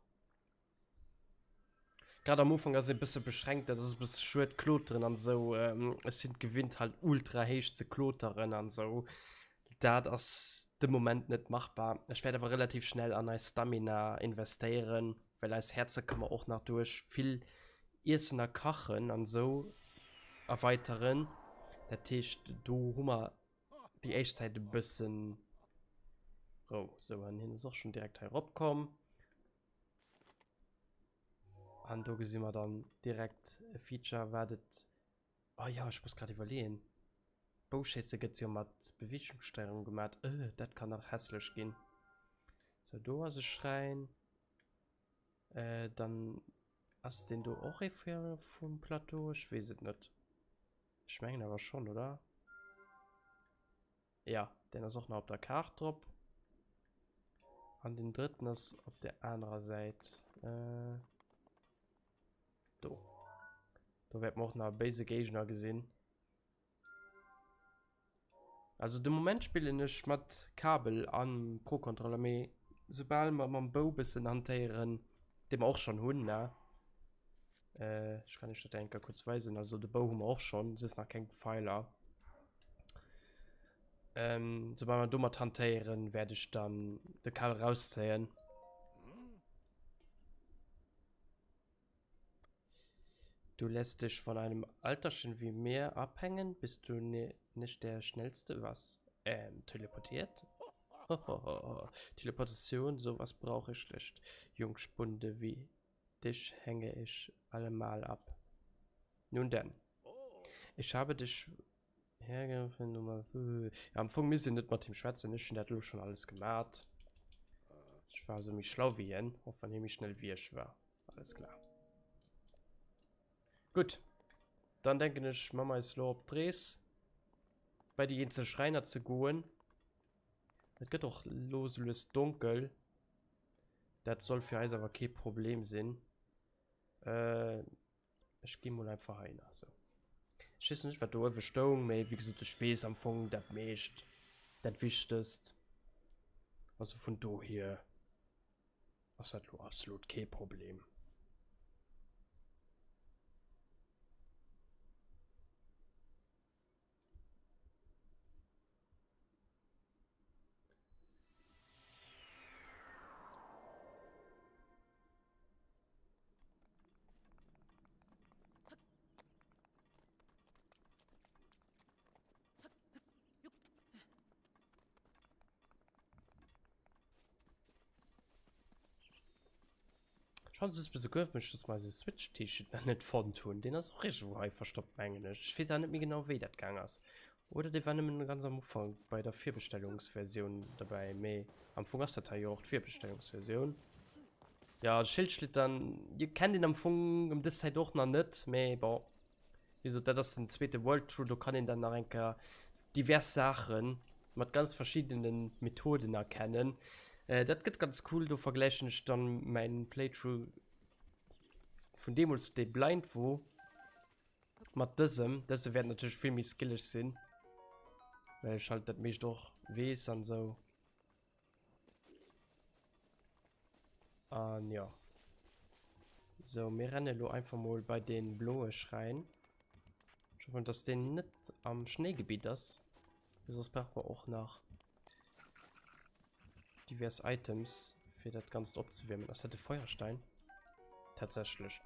Grad am Ufank ass ee bësse beschränkt, dat ass e bësse schued, Kloteren an esou. Ech sinn et gewinnt halt ultra héich ze kloteren an esou. Dat ass de Moment net machbar. Ech wäert awer relativ schnell an eis Stamina investéieren, well eis Häerzer ka mer och nach duerch vill Iessen a Kachen an esou erweiteren. Dat heescht do hu mer déi éischt Zäit e bëssen Rou. Sou, an hien ass och schonn direkt hei eropkomm. An do gesi mer dann direkt e Feature, wat et... Oh ja, ech muss grad iwwerleeën. Bouschéisse gëtt jo mat Beweegungssteierung gemat. Äh, dat kann nach hässlech ginn. Sou, do ass e Schräin. Äh, dann ass deen do och ee vum Plateau? Ech weess et net. Ech mengen awer schonn, oder? Ja, den ass och nach op der Kaart drop. An den drëtten ass op der anerer Säit. Äh, do. Do wäert mer och nach e béise Géigner gesinn. Also de Moment spillen ech mat Kabel an Pro-Controller, mee soubal mer mam Bou bëssen hantéieren, dee mer och schonn hunn, ne? Äh, ech kann iech dat eng Kéier kuerz weisen. Also de Bou hu mer och schonn, se ass nach keng Pfeiler. Ähm, sobal mer domat hantéieren, wäert ech dann de Kabel rauszéien. Du lässt dich von einem Alterchen wie mir abhängen, bist du ne nicht der Schnellste, was? Ähm, teleportiert? Hohoho, Teleportation, sowas brauche ich schlecht. Jungspunde wie dich hänge ich allemal ab. Nun denn. Ich habe dich hergerufen, Nummer. Ja, am Fong misst een net mat him schwätzen. Ech hunn dat elo schonn alles gemat. Ech war also méi schlau wéi hien, och wann hie méi schnell wéi ech war. Alles klar. Gutt. Dann denken ech, ma mer eis elo op d'Rees bei déi eenzel Schräiner ze goen. Et gëtt och elo sou lues donkel. Dat soll fir eis awer kee Problem sinn. Äh, ech gi mol einfach heihinner. Sou. Ech weess net, wat do uewe stoung, mee wéi gesot, ech weess am Fong dat meescht, dat Wichtegst. Also vun dohier ass dat lo absolut kee Problem. Ech fannen et e bësse komesch, dass mer eise Switch-T-Shirt nach net fonnt hunn. Deen ass och iergendwou hei verstoppt, mengen ech. Ech weess awer net méi genau, wéi dat gaang ass. Oder dee war nëmmen ganz am Ufank bei der Virbestellungsversioun derbäi. Mee am Fong ass dat hei jo och d'Virbestellungsversioun. Jo, de Schildschlittern, jo, kennt een am Fong ëm dës Zäit och nach net, mee bon. Wéi gesot, dat ass den zweete World Tour, do kann een dann nach eng Kéier divers Saache mat ganz verschiddene Methoden erkennen. Dat gëtt ganz cool, do vergläichen ech dann mäin Playthrough vun deemools, dee blind wor, mat dësem. Dëse wäert natierlech vill méi skilleg sinn, well ech halt dat meescht och weess an esou. An ja. So, mir renne lo einfach mol bei den bloe Schräin. Ich hoffe, dass den net am Schnéigebiet ass. Sonst brauchen wir och nach divers Items, fir dat Ganzt opzewärmen. Ass dat de Feuerstein? Tatsächlich.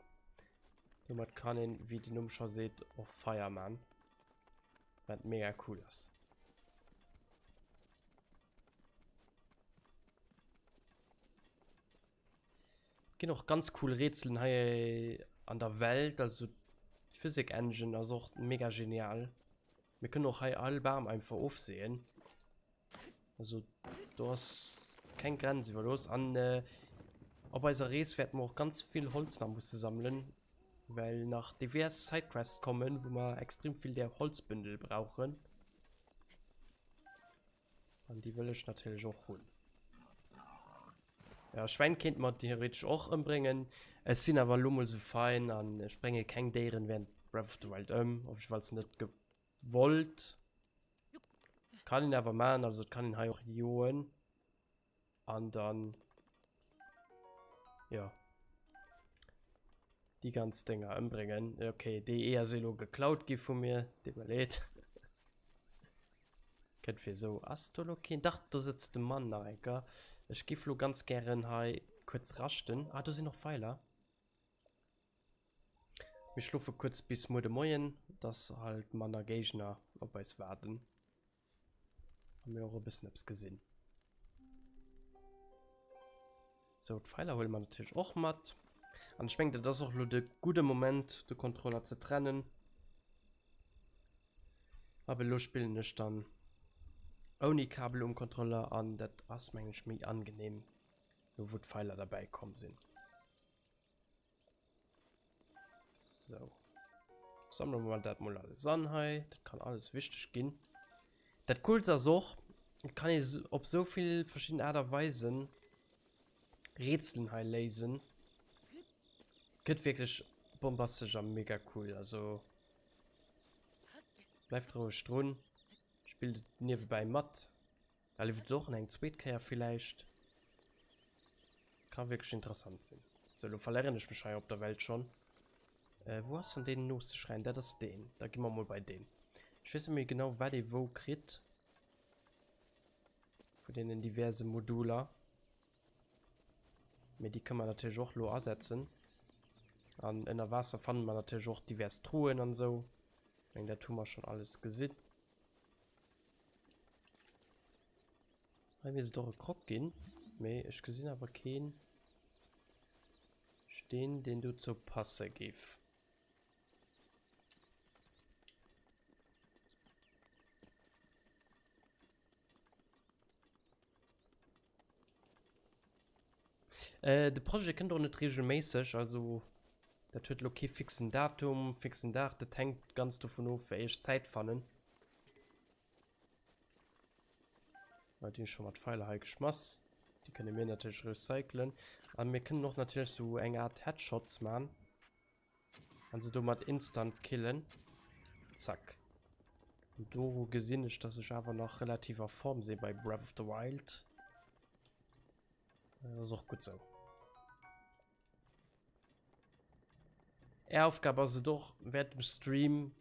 Domat kann een, wéi den Numm scho seet, och Feier man. Wat mega cool ass. Ginn och ganz cool Rätselen hei an der Welt, also d'Physik Engine ass och mega genial. Mir kënnen och hei all Bam einfach ofseeën. Also do ass keng Grenz iwwerlooss an äh, op eiser Rees wäerte mer och ganz vill Holz nach musse sammelen, well nach divers Sidequests kommen, wou mer extrem vill där Holzbündel brauchen. An déi wëll ech natierlech och hunn. Ja, Schwäin kéint mer theoretesch och ëmbréngen. Ech sinn awer elo mol sou fein an ech brénge keng Déieren während Breath of the Wild ëm, op jiddefalls net gewollt. Kann een awer maachen, also et kann een hei och joen an dann, jo, déi ganz Dénger ëmbréngen. Ok, déi Eeër si elo geklaut gi vu mir, deet mer leed. Kënnt fir esou. Ass do lo keen? Dach, do sëtzt de Mann nach eng Kéier. Ech giff lo ganz gären hei kuerz raschten. Ah, do sinn och Pfeiler. Mir schlofe kuerz bis muer de Moien, dass halt manner Géigner op eis waarden. A mir och e bëssen eppes gesinn. Sou, d'Pfeiler huele mer natierlech och mat. An ech mengen, dat ass och lo de gudde Moment, de Controller ze trennen. Ab elo spillen ech dann ouni Kabel um Controller an dat ass mengen ech méi angenehm, lo wou d'Pfeiler derbäi komm sinn. Sou. Sammle mer dat mol alles an hei. Dat kann alles wichteg ginn. Dat Coolst ass och, et kann ee op sou vill verschidden Aart a Weisen Rätselen hei léisen. Gëtt wierklech bombastesch a mega cool. Also bleift roueg drun, spillt et niewebäi mat. Erlieft et och nach eng zweet Kéier villäicht. Ka wierklech interessant sinn. Sou, lo verléieren ech mech hei op der Welt schonn. Äh, wou ass dann deen nooste Schräin? Dat ass deen. Da gi mer mol bei deen. Ech weess net méi genau, wat ee wou kritt. Vun deenen diverse Moduler. Mee déi kënne mer natierlech och lo asetzen. An ënner Waasser fanne mer natierlech och divers Truen an esou. Ech meng, dat hu mer schonn alles gesinn. Hei misst et och e Croc ginn, mee ech gesinn awer keen Steen, deen dozou passe géif. Äh, de Projet kënnt och net regelméisseg, also dat huet elo kee fixen Datum, fixen Dag, dat hänkt ganz dovun of, wéi ech Zäit fannen. Ah, déi hu scho mat Pfeiler hei geschmass. Déi kënne mir natierlech recyclen. A mir kënnen och natierlech sou eng Art Headshots man. An se domat instant killen. Zack. An doru gesinn ech, dass ech awer nach relativ a Form si bei Breath of the Wild. Dat ass och gutt sou. Är Aufgab ass et och, während dem Stream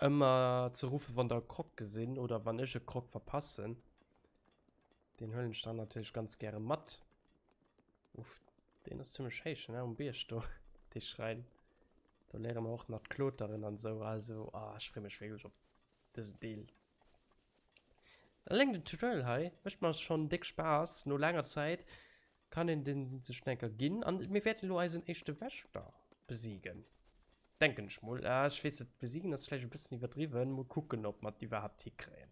ëmmer ze ruffen, wann der e Croc gesinn oder wann ech e Croc verpassen. Deen huelen ech dann natierlech ganz gäre mat. Uff, deen ass zimmlech héich, ne, um Bierg do, dee Schräin. Do léiere mer och nach d'Kloteren an esou. Also, ah, ech freeë mech wierklech op dësen Deel. Eleng den Tutorial hei mécht mer schonn déck Spaass. No laanger Zäit kann een den sech nach enker ginn. An mir wäerten elo eisen éischte Wächter besiegen. Denken ech mol. Ah, ech weess net, besiegen ass vläicht e bëssen iwwerdriwwen. Mol kucken, ob mer et iwwerhaapt hikréien.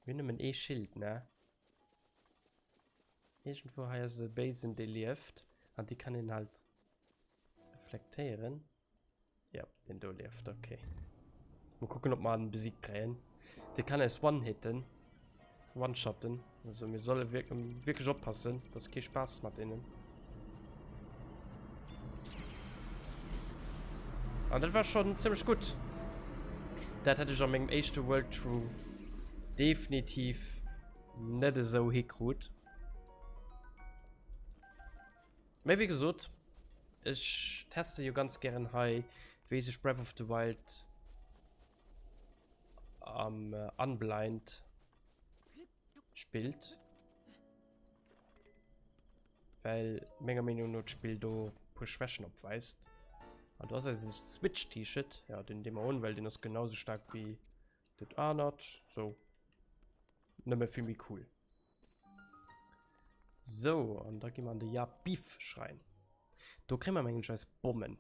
Mir hunn nëmmen ee Schild, ne? Iergendwou hei ass e Béisen, dee lieft. An déi kann een halt reflektéieren. Ja, den do lieft, okay. Mal kucken, ob mer en besiegt kréien. Dee kann eis one-hitten. One-shotten. Also mir solle wierklech oppassen. Dat ass kee Spaass mat deenen. An dat war schon ziemlech gutt. Dat hätt ech a mengem éischte World Through definitiv net esou hikrut. Mee wéi gesot, ech teste jo ganz gären hei, wéi sech Breath of the Wild am Unblind spillt. Well menger Meenung no d'Spill do e puer Schwächen opweist. An do ass eisen Switch-T-Shirt. Ja, den dee mer un, well den ass genau sou staark wéi dat anert. Sou. Nëmme vill méi cool. Sou, an da gi mer an de Ja-Bif-Schräin. Do kréie mer mengen ech eis Bommen.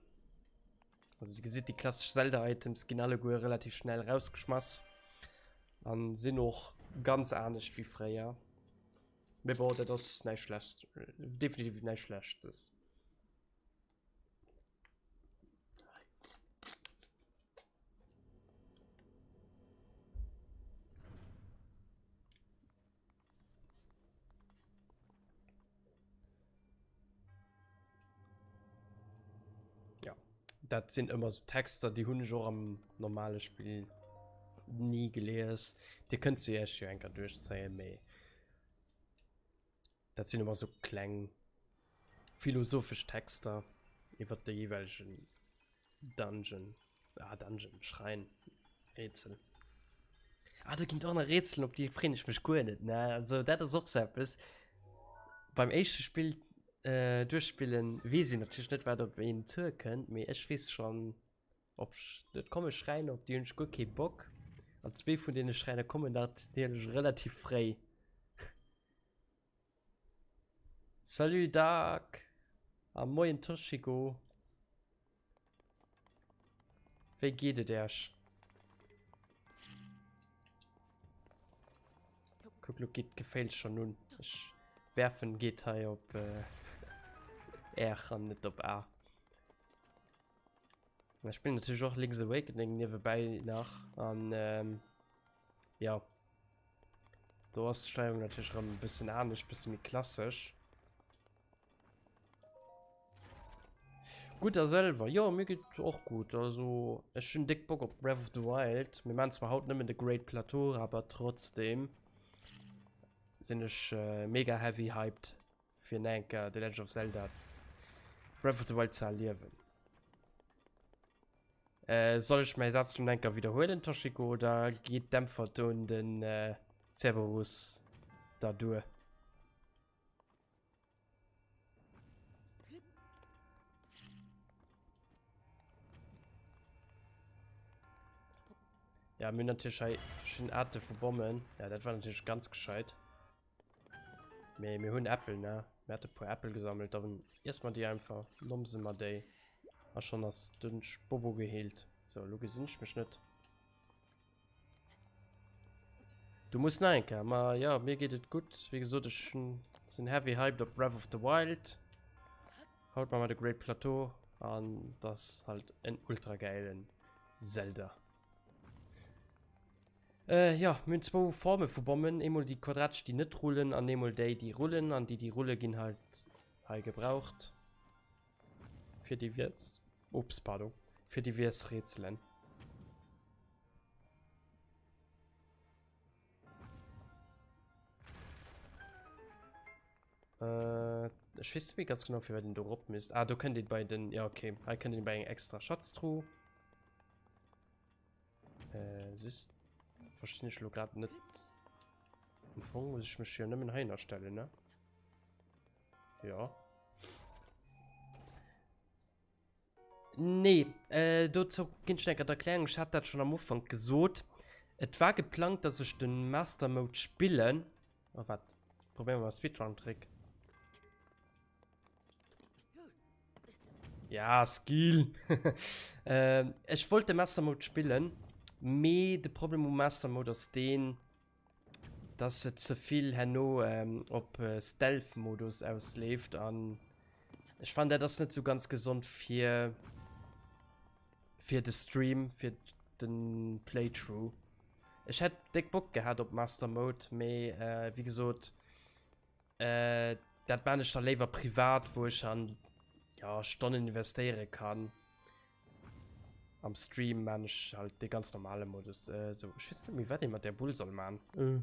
Also dir gesitt, déi klassesch Zelda-Items ginn alleguer relativ schnell rausgeschmass. An sinn och ganz anescht wéi fréier. Mee bon, dat ass näischt Schlechtes, definitiv näischt Schlechtes. Dat sinn ëmmer sou Texter, déi hunn ech och am normale Spill ni gelies. Dir kënnt se iech jo eng Kéier duerchzéien, mee dat sinn ëmmer sou kleng philosophesch Texter iwwer de jeeweilegen Dungeon, ah Dungeon, Schräin, Rätsel. Ah, do ginn et och nach Rätselen, op déi freeën ech mech guer net, ne? Also dat ass och sou eppes, beim éischte Spill äh, duerchspillen weess een natierlech net, wat op een zuekënnt, mee ech weess schonn, op, et komme Schräiner, op déi hunn ech guer kee Bock. An zwee vun deene Schräiner kommen natierlech relativ fréi. Salut Dark a moien Toshiko. Wéi geet et Äech? Kuck, lo geet d'Geféilt schonn un. Ech werfen geet hei op R an net op A. Ech spillen natierlech och Link's Awakening niewebäi nach an ähm, ja. Do ass d'Steierung natierlech erëm e bëssen anescht, bësse méi klassesch. Gutt a selwer? Jo, mir geet och gutt. Also ech hunn déck Bock op Breath of the Wild. Mir maachen zwar haut nëmmen de Great Plateau, awer trotzdem sinn ech äh, mega heavy hyped fir nach eng Kéier The Legend of Zelda Breath of the Wild ze erliewen. Äh, soll ech mäi Saz lo enker widderhuelen, Toshiko, oder geet d'Äntwert un den äh, Cerberus da duer? Ja, mir hunn natierlech hei verschidden Aarte vu Bommen. Ja, dat war natierlech ganz gescheit. Mee mir hunn Äppel, ne? Mir hate puer Äppel gesammelt, dann iesse mer déi einfach, nomse mer déi a schonn ass de Bobo geheelt. Sou, elo gesinn ech mech net. Du muss nach eng Kéier. Ma jo, mir geet et gutt. Wéi gesot, ech sinn heavy hyped op Breath of the Wild. Haut maache mer de Great Plateau an dat ass halt en ultra gäilen Zelda. Äh, jo, mir hunn zwou Forme vu Bommen. Eemol déi quadratesch, déi net rullen, an eemol déi, déi rullen. An déi, déi rulle ginn halt hei gebraucht fir divers, ups, pardon, fir divers Rätselen. Äh, ech weess net méi ganz genau, firwat een do rop misst. Ah, do kënnt een bei den, ja, okay, hei kënnt een bei eng extra Schatztruh. Äh, siehst, verstehe ich lo grad net. Am Fong muss ich mich hier nëmmen heihinner stellen, ne? Ja. Nee, äh, dozou ginn ech eng Erklärung. Ech hat dat schon am Ufank gesot. Et war geplangt, dass ech den Master Mode spillen. Oh, wat? Probieren wir mal Speedrun-Trick. Ja, Skill. ähm, ech wollt de Master Mode spillen, mee de Problem um Master Mode ass deen, dass et ze vill herno ähm, op äh, Stealth-Modus ausleeft an ech fand dat ass net so ganz gesond fir fir de Stream, fir den Playthrough. Ech hätt déck Bock gehat op Master Mode, mee äh, wéi gesot, Äh, dat maan ech da léiwer privat, wou ech an ja, Stonnen investéiere kann. Am Stream maan ech halt de ganz normale Modus. Äh, so, ech weess net méi, wat ee mat där Bull soll maan. Äh.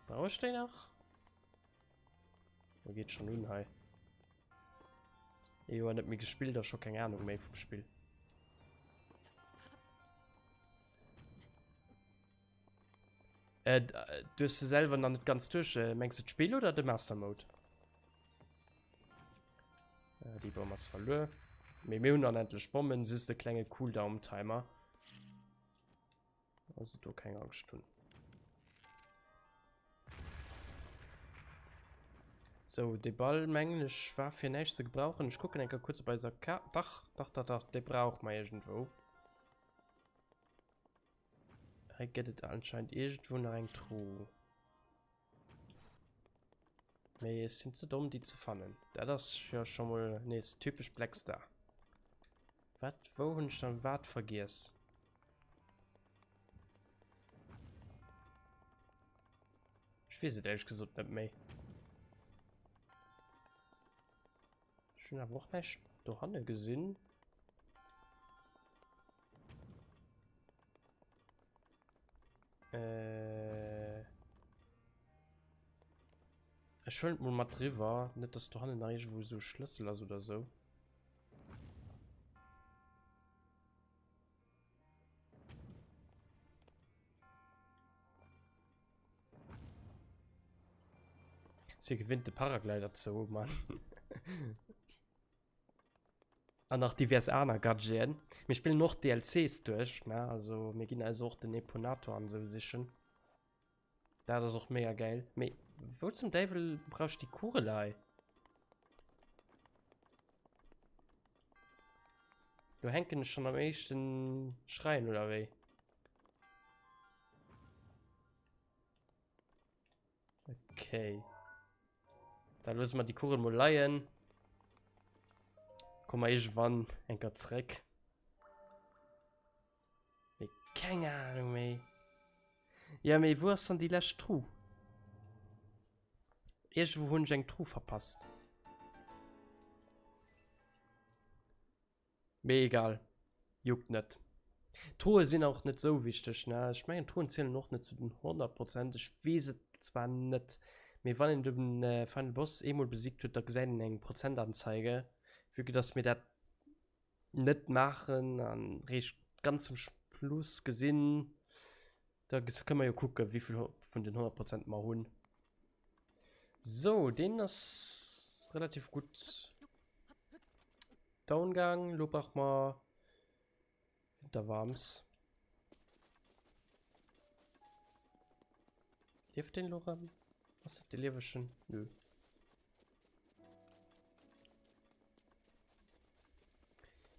Brauch ech déi nach? Wo geet schon un hei? Ee Joer net méi gespillt a scho keng Ahnung méi vum Spill. Äh, du hues se selwer nach net ganz duerch. Äh, mengs du d'Spill oder de Master Mode? Äh, déi Bomm ass verluer. Mee mir hunn dann endlech Bommen, just e klenge Cooldown-Timer. Also do keng Angscht hunn. So, de Ball mengen ech war fir näischt ze gebrauchen. Ech kucken eng Kéier kuerz op eiser Kaart. Dach, dach, dach, dach, dee brauche mer iergendwou. Hei gëtt et anscheinend iergendwou nach eng Truh. Mee ech sinn ze domm, déi ze fannen. Dat ass jo scho mol nees typesch Blackstar. Wat, wou hunn ech dann wat vergiess? Ech weess et éierlech gesot net méi. Ech hunn awer och näischt dohanne gesinn. Äh. Ech huelen et mol mat riwwer, net dass dohannen nach iergendwou esou e Schlëssel ass oder esou. Si gewinnt de Paraglider zou, Mann. An nach divers aner Gadgeten. Mir spillen och DLCs duerch, ne? Also mir ginn eis och den Eponator an esou sichen. Dat ass och mega geil. Mee wou zum Däiwel brauch ech déi Kugel hei? Do hänken ech schon am éischten Schräin, oder wéi? Okay. Da loosse mer déi Kugel mol leien. Komme mer iergendwann eng Kéier zréck. Mee keng Ahnung méi. Ja, mee wou ass dann déi lescht Truh? Iergendwou hunn ech eng Truh verpasst. Mee egal, juckt net. Truhe sinn och net sou wichteg, ne? Ech mengen Truhen zielen och net zu den 100 Prozent, ech weess et zwar net, mee wann een de Final Boss eemol besiegt huet, da gesäit een eng Prozentanzeige. Vue que dass mir dat net maachen an réischt ganz zum Schluss gesinn, da kënne mer jo kucken, wéivill vun den 100 Prozent mer hunn. Sou, deen ass relativ gutt down gaang. Lo brauche mer Winterwarms. Lieft deen lo rëm? Ass dat de liewegen? Nö.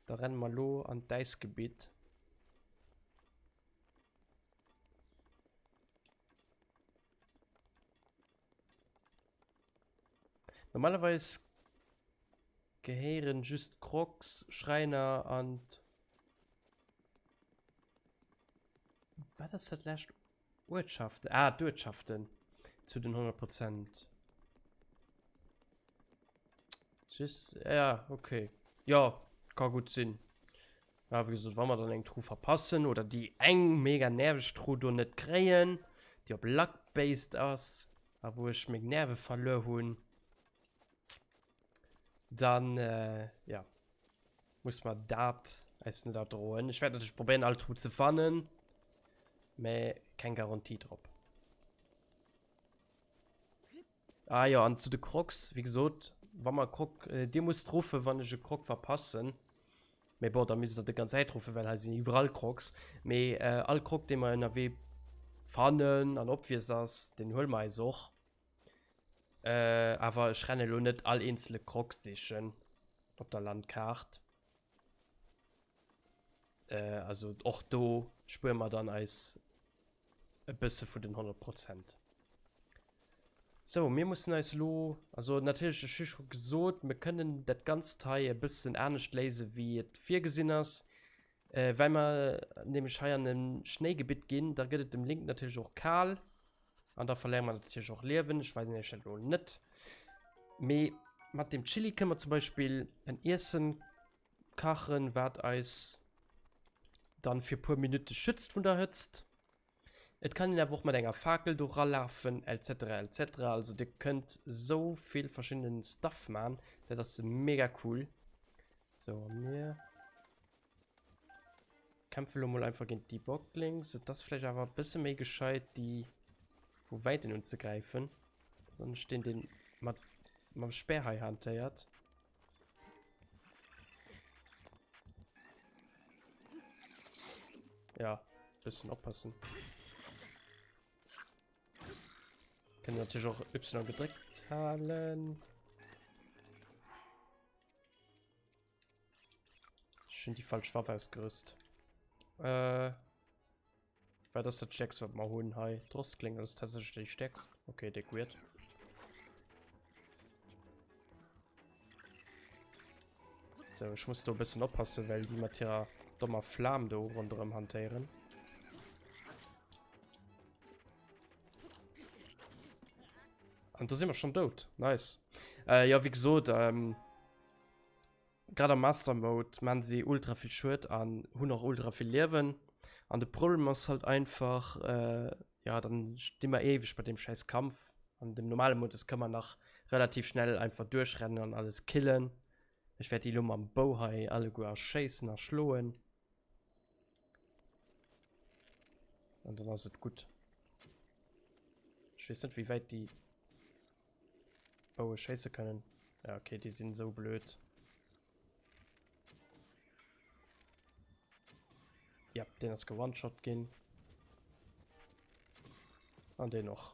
Da renne mer lo an d'Äisgebitt. Normalerweis gehéieren just Crocs, Schräiner an wat ass dat lescht? Uertschaften, ah d'Uertschaften zu den 100 Prozent. Just, ja, okay. Ja, ka gutt sinn. Ja, wéi gesot, wa mer dann eng Truh verpassen oder déi eng mega nerveg Truh do net kréien, déi op Luck based ass a wou ech meng Nerve verluer hunn, dann, ja, muss mer dat eis net erdroen. Ech wäert natierlech probéieren, all Truh ze fannen, mä keng Garantie drop. Ah jo, an zu de Crocs, wéi gesot, wa mer e Croc, dir musst ruffen, wann ech e Croc verpassen. Mee bon, da misst der déi ganz Zäit ruffen, well hei sinn iwwerall Crocs. Mee all Croc, dee mer ënnerwee fannen an obvious ass, deen huele mer eis och. Awer ech renne lo net all eenzele Croc sichen op der Landkaart. Also och do spuere mer dann eis e bësse vun den 100 Prozent. Sou, mir mussen eis elo, also natierlech, ech hu scho gesot, mir kënnen dat Ganzt hei e bëssen anescht léisen, wéi et virgesinn ass. Well mer nämlech hei an e Schnéigebitt ginn, da gëtt et dem Link natierlech och kal an da verléiere mer natierlech och Liewen. Ech weisen iech dat elo net. Mee mat dem Chili kënne mer zum Beispill en Iessen kachen, wat eis dann fir puer Minutte schützt vun der Hëtzt. Et kann een awer och mat enger Fakel do ralafen etc etc. Also dir kënnt sou vill verschiddenen Stuff man, dat ass mega cool. Sou a mir kämpfe lo mol einfach géint déi Boglings. Et ass vläicht awer e bësse méi gescheit déi vu wäiten unzegräifen, besonnesch deen deen mat mam Speer hei hantéiert. Ja, bisschen oppassen. Können natürlich auch Y gedrückt halten. Schon die falsche Waffe ausgerüstet. Äh, Wat ass dat stäerkst wat mer hunn hei? D'Rostkléng ass tatsächlech déi stäerkst. Okay, déck weird. So, ech muss do e bëssen oppassen, well déi mat hirer dommer Flam do ronderëm hantéieren. An do si mer schonn dout. Nice. Äh, jo, wéi gesot, ähm. Grad am Master Mode maan si ultra vill Schued an hunn och ultra vill Liewen. An de Problem ass halt einfach, jo dann sti mer éiweg bei deem schäiss Kampf. An dem normale Modus ka mer nach relativ schnell einfach duerchrennen an alles killen. Ech wäert déi elo mam Bou hei alleguer erschéissen a schloen. An dann ass et gutt. Ech weess net wéi wäit déi Boue schéisse kënnen. Ja okay, déi sinn esou blöd. Ja, deen ass gewonshot ginn. An deen och.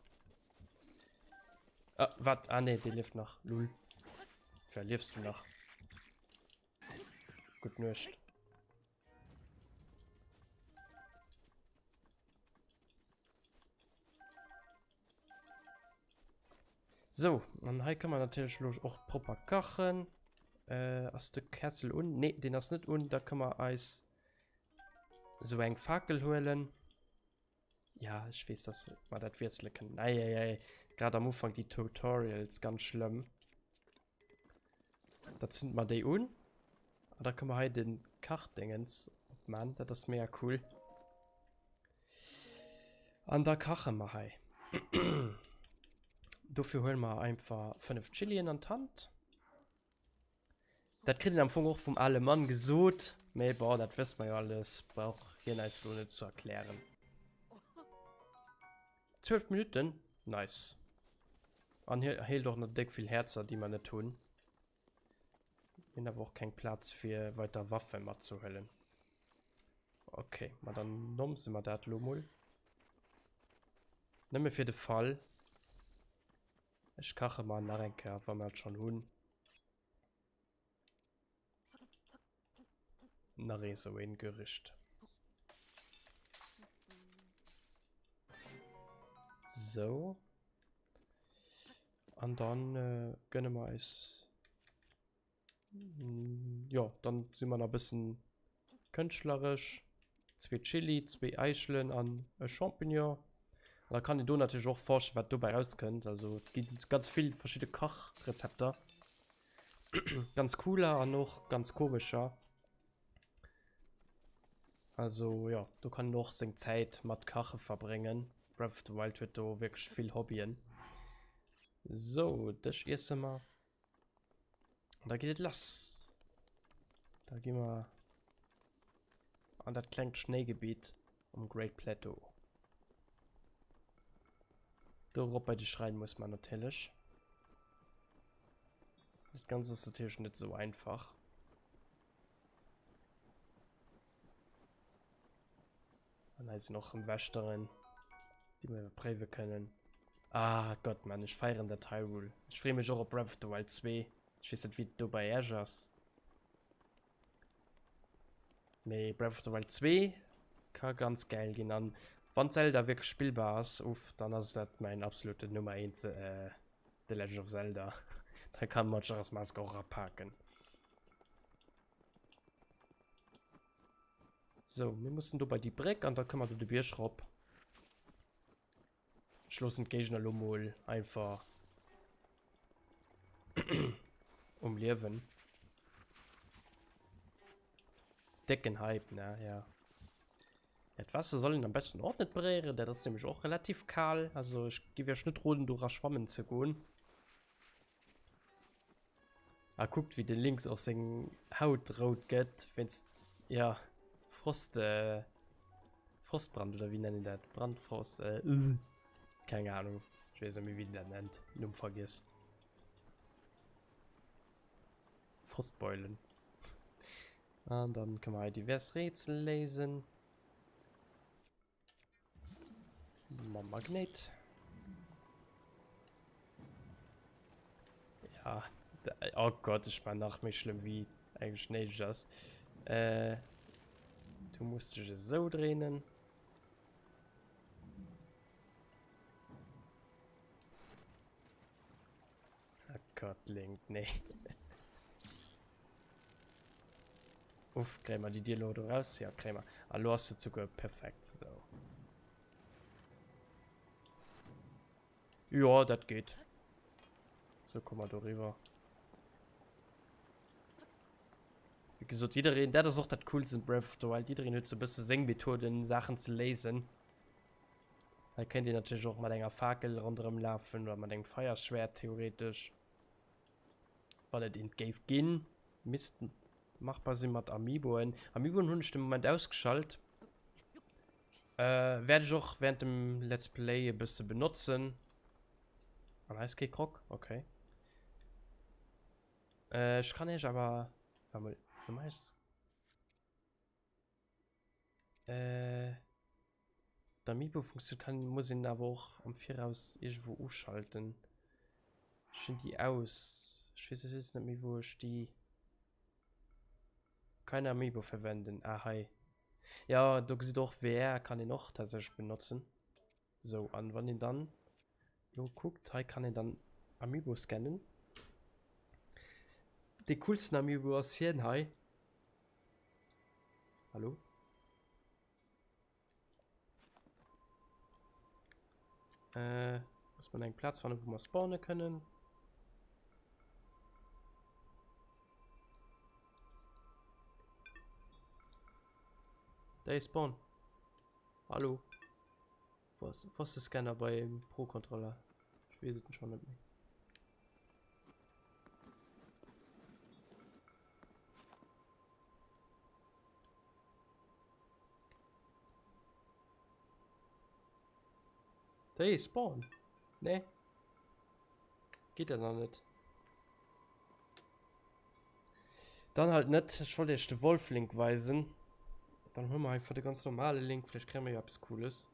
Ah, wat? Ah nee, dee lieft nach. Lul. Wer liefst du nach? Gutt Nuecht. So, an hei kann man natierlech lo och propper kachen. Äh, ass de Kessel un? Nee, den ass net un. Da kann man eis so eng Fakel huelen. Ja, ech weess, dass mer dat wiessele kënnen. Ei, ei, ei. Grad am Ufank déi Tutorials, ganz schlëmm. Da zünden mer déi un. An da kënne mer hei den Kachdéngens opman. Dat ass mega cool. An da kache mer hei. Dofir huele mer einfach 5 Chilien an d'Hand. Dat kritt een am Fong och vum ale Mann gesot, mee bon, dat wësse mer jo alles, brauch hien eis elo net ze erklären. 12 Minutten, nice. An hie heelt och nach déck vill Häerzer, déi mer net hunn. Mir hunn awer och keng Plaz fir weiter Waffe matzehuelen. Okay, ma dann nomse mer dat elo mol. Nëmme fir de Fall. Ech kache mer nach eng Kéier, wa mer et schonn hunn. Nach ee sou een Gericht. Sou. An dann äh, gönne mer eis. Jo, dann si mer nach e bëssen kënschtleresch. Zwee Chili, zwee Äichelen an e Champignon. An da kann een do natierlech och forschen, wat dobäi rauskënnt. Also et gi ganz vill verschidde Kachrezepter. Ganz cooler an och ganz komescher. Also jo, do kann een och seng Zäit mat Kache verbréngen. Breath of the Wild huet do wierklech vill Hobbyen. Sou, dech iesse mer. An da geet et lass. Da gi mer an dat klengt Schnéigebiet um Great Plateau. Do erop bei de Schräin muss man natierlech. Dat Ganzt ass natierlech net esou einfach. An hei sinn och rëm Wächteren, déi mer iwwerpréiwe kënnen. Ah Gott, Mann, ech feieren dat Hyrule. Ech freeë mech och op Breath of the Wild 2. Ech weess net, wéi et do bei Äech ass. Mee Breath of the Wild 2 ka ganz gäil ginn. An wann Zelda wierklech spillbar ass, uff, dann ass dat mäin absoluten Nummer 1, äh, The Legend of Zelda. Da kann Majora's Mask och erapaken. So, mir mussen do bei déi Bréck an da kënne mer do de Bierg rop. Ech loossen d'Géigner elo mol einfach um Liewen. Décken Hype, ne? Ja. Ja, d'Waasser soll een am beschten och net beréieren, dat ass nämlech och relativ kal. Also ech géif iech net roden, dora schwammen ze goen. A kuckt wéi de Lynx och seng Haut rout gëtt wéinst ja Frost äh, Frostbrand oder wéi nennen dat Brandfrost äh, keng Ahnung ech weess net méi wéi een dat nennt Numm vergiess Frostbeulen an dann kënne mer hei divers Rätsel léisen. Mam Magnet. Ja, oh Gott, ich war nach méi schlimm wie eigentlich néideg ass. Äh, du musst dich so drehen. Oh Gott, Link, nee. Uff, kréie mer déi Dier elo do raus? Ja, kréie mer. A lo ass se souguer perfekt. Sou. Jo, dat geet. Sou komme mer do riwwer. gesot, jiddereen, dat ass och dat Coolst un Breath of the Wild, jiddereen huet sou e bësse seng Methoden, Saachen ze léisen. Hei kéint een natierlech och mat enger Fakel ronderëm lafen oder mat engem Feierschwäert theoretesch, wann et eent géif ginn. Misst machbar sinn mat Amiiboen. Amiiboen hunn ech de Moment ausgeschalt. Äh, wäert ech och während dem Let's Play e bësse benotzen. An hei ass kee Krog, okay. Äh, ech kann iech awer, warte mol, du meiss. Äh, d'Amiibo-Funktioun kann, muss een awer och am Viraus iergendwou uschalten. Ech hunn déi aus. Ech weess just net méi, wou ech déi. Keine Amiibo verwenden. Ah, hei. Ja, do gesitt och VR kann een och tatsächlech benotzen. Sou, an wann een dann lo kuckt, hei kann een dann Amiibo scannen. Dee coolsten Amiibo ass hien hei. Hallo? Äh, muss man eng Platz fannen, wou mer spawnen kënnen. Da ist Spawn. Hallo. Wo ist, wo ist der Scanner beim Pro-Controller? Ich weiß es schon nicht mehr. Hey, Spawn. Nee. Geht ja noch nicht. Dann halt net. Ech wollt iech de Wolf Link weisen. Dann huele mer einfach de ganz normale Link. Vläicht kréie mer jo eppes Cooles.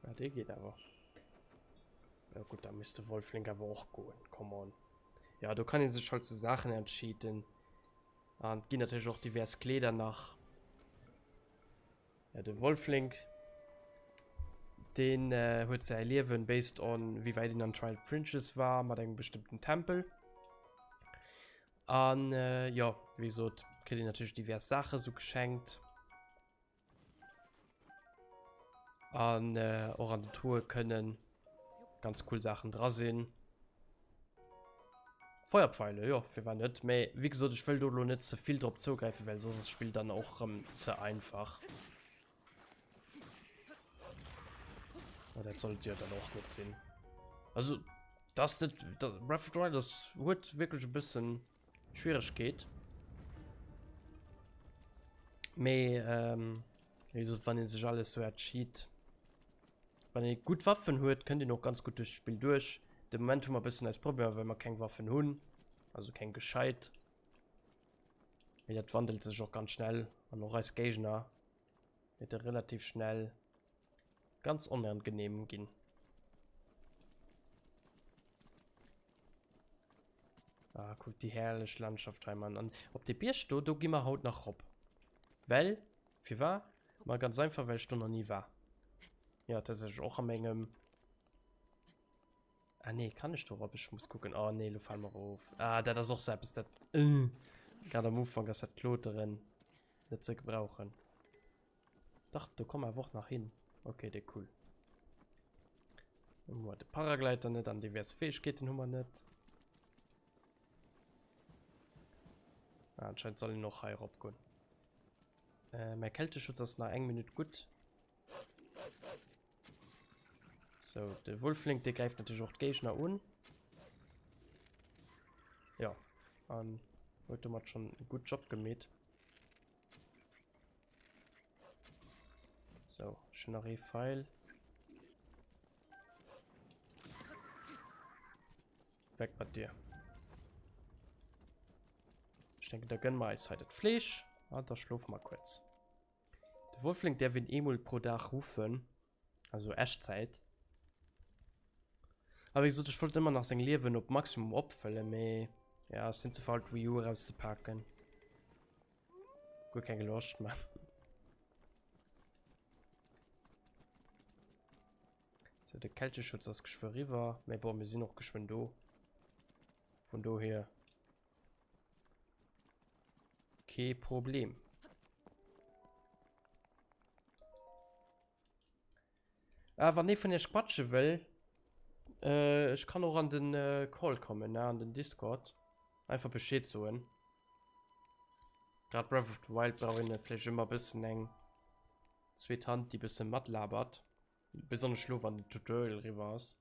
Ah, dee geet awer. Ja gutt, da misst de Wolf Link awer och goen. Come on. Ja, do kann ee sech halt sou Saachen entscheeden. An et ginn natierlech och divers Kleeder nach. Ja, de Wolf Link, deen huet säi Liewen based on wéi wäit een an Twilight Princess war, mat engem bestëmmten Tempel. An jo, wéi gesot, kritt een natierlech divers Saache sou geschenkt. An och an den Truhe kënnen ganz cool Saachen dra sinn. Feuerpfeile, jo, firwat net? Mee wéi gesot, ech wëll do elo net ze vill drop zougräifen, well soss ass d'Spill dann och erëm ze einfach. An dat sollt jo dann och net sinn. Also, das net, Breath of the Wild, das huet wierklech e bëssen Schwieregkeet. Mee ähm, wéi gesot, wann ee sech alles sou ercheat, wann ee gutt Waffen huet, kënnt een och ganz gutt duerch d'Spill duerch. De Moment hu mer e bëssen eis Problemer, well mer keng Waffen hunn, also keng gescheit. Mee dat wandelt sech och ganz schnell an och eis Géigner wäerte relativ schnell ganz onangenehm ginn. Ah, kuck déi herrlech Landschaft hei, Mann. An op dee Bierg do, do gi mer haut nach rop. Well, firwat? Ma ganz einfach, well ech do nach ni war. Ja, tatsächlech och a mengem... Ah nee, kann ech do rop? Ech muss kucken. Oh nee, lo fale mer erof. Ah, dat ass och sou eppes, dat... Äh, grad am Ufank ass dat Kloteren net ze gebrauchen. Dach, do komme mer awer och nach hin. Okay, déi cool. Hu mer de Paragleiter net an divers Fähigkeeten hu mer net. Ah, anscheinend soll een och hei erop goen. Äh, mäi Kälteschutz ass nach eng Minutt gutt. So, de Wolflink, dee gräift natierlech och d'Géigner un. Ja, an huet domat schonn e gutt Job gemeet. So, ech hunn nach ee Pfeil. Weg mat dir. Ich denke, da gönnen wir eis hei dat Fleesch. Ah, da schlofe mer kuerz. De Wolfling däerf een eemol pro Dag ruffen. Also Echtzäit. A wéi gesot, ech wollt ëmmer nach seng Liewen op Maximum opfëllen, mee ja, ech sinn ze faul d'Wii U erauszepaken. Guer keng Loscht, man. So, de Kälteschutz ass geschwë riwwer, mee bon, mir sinn och geschwënn do. Vun dohier kee Problem. Ah, wann ee vun iech quatsche wëll. Ech kann och an den Call kommen, ne, an den Discord. Einfach Bescheed soen. Grad Breath of the Wild brauch een vläicht ëmmer e bëssen eng zweet Hand, déi e bësse matlabert. Besonnesch lo, wann den Tutorial eriwwer ass.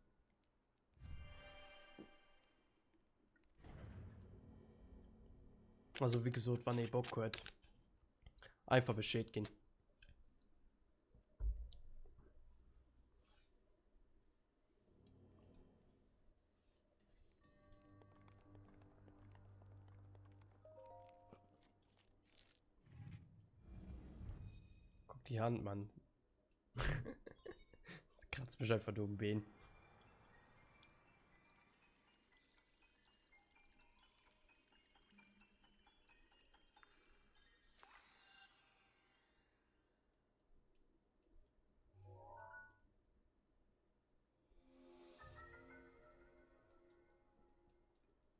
Also wéi gesot, wann ee Bock huet, einfach Bescheed ginn. Guck die Hand, Mann. Kratzt mich einfach do um Been.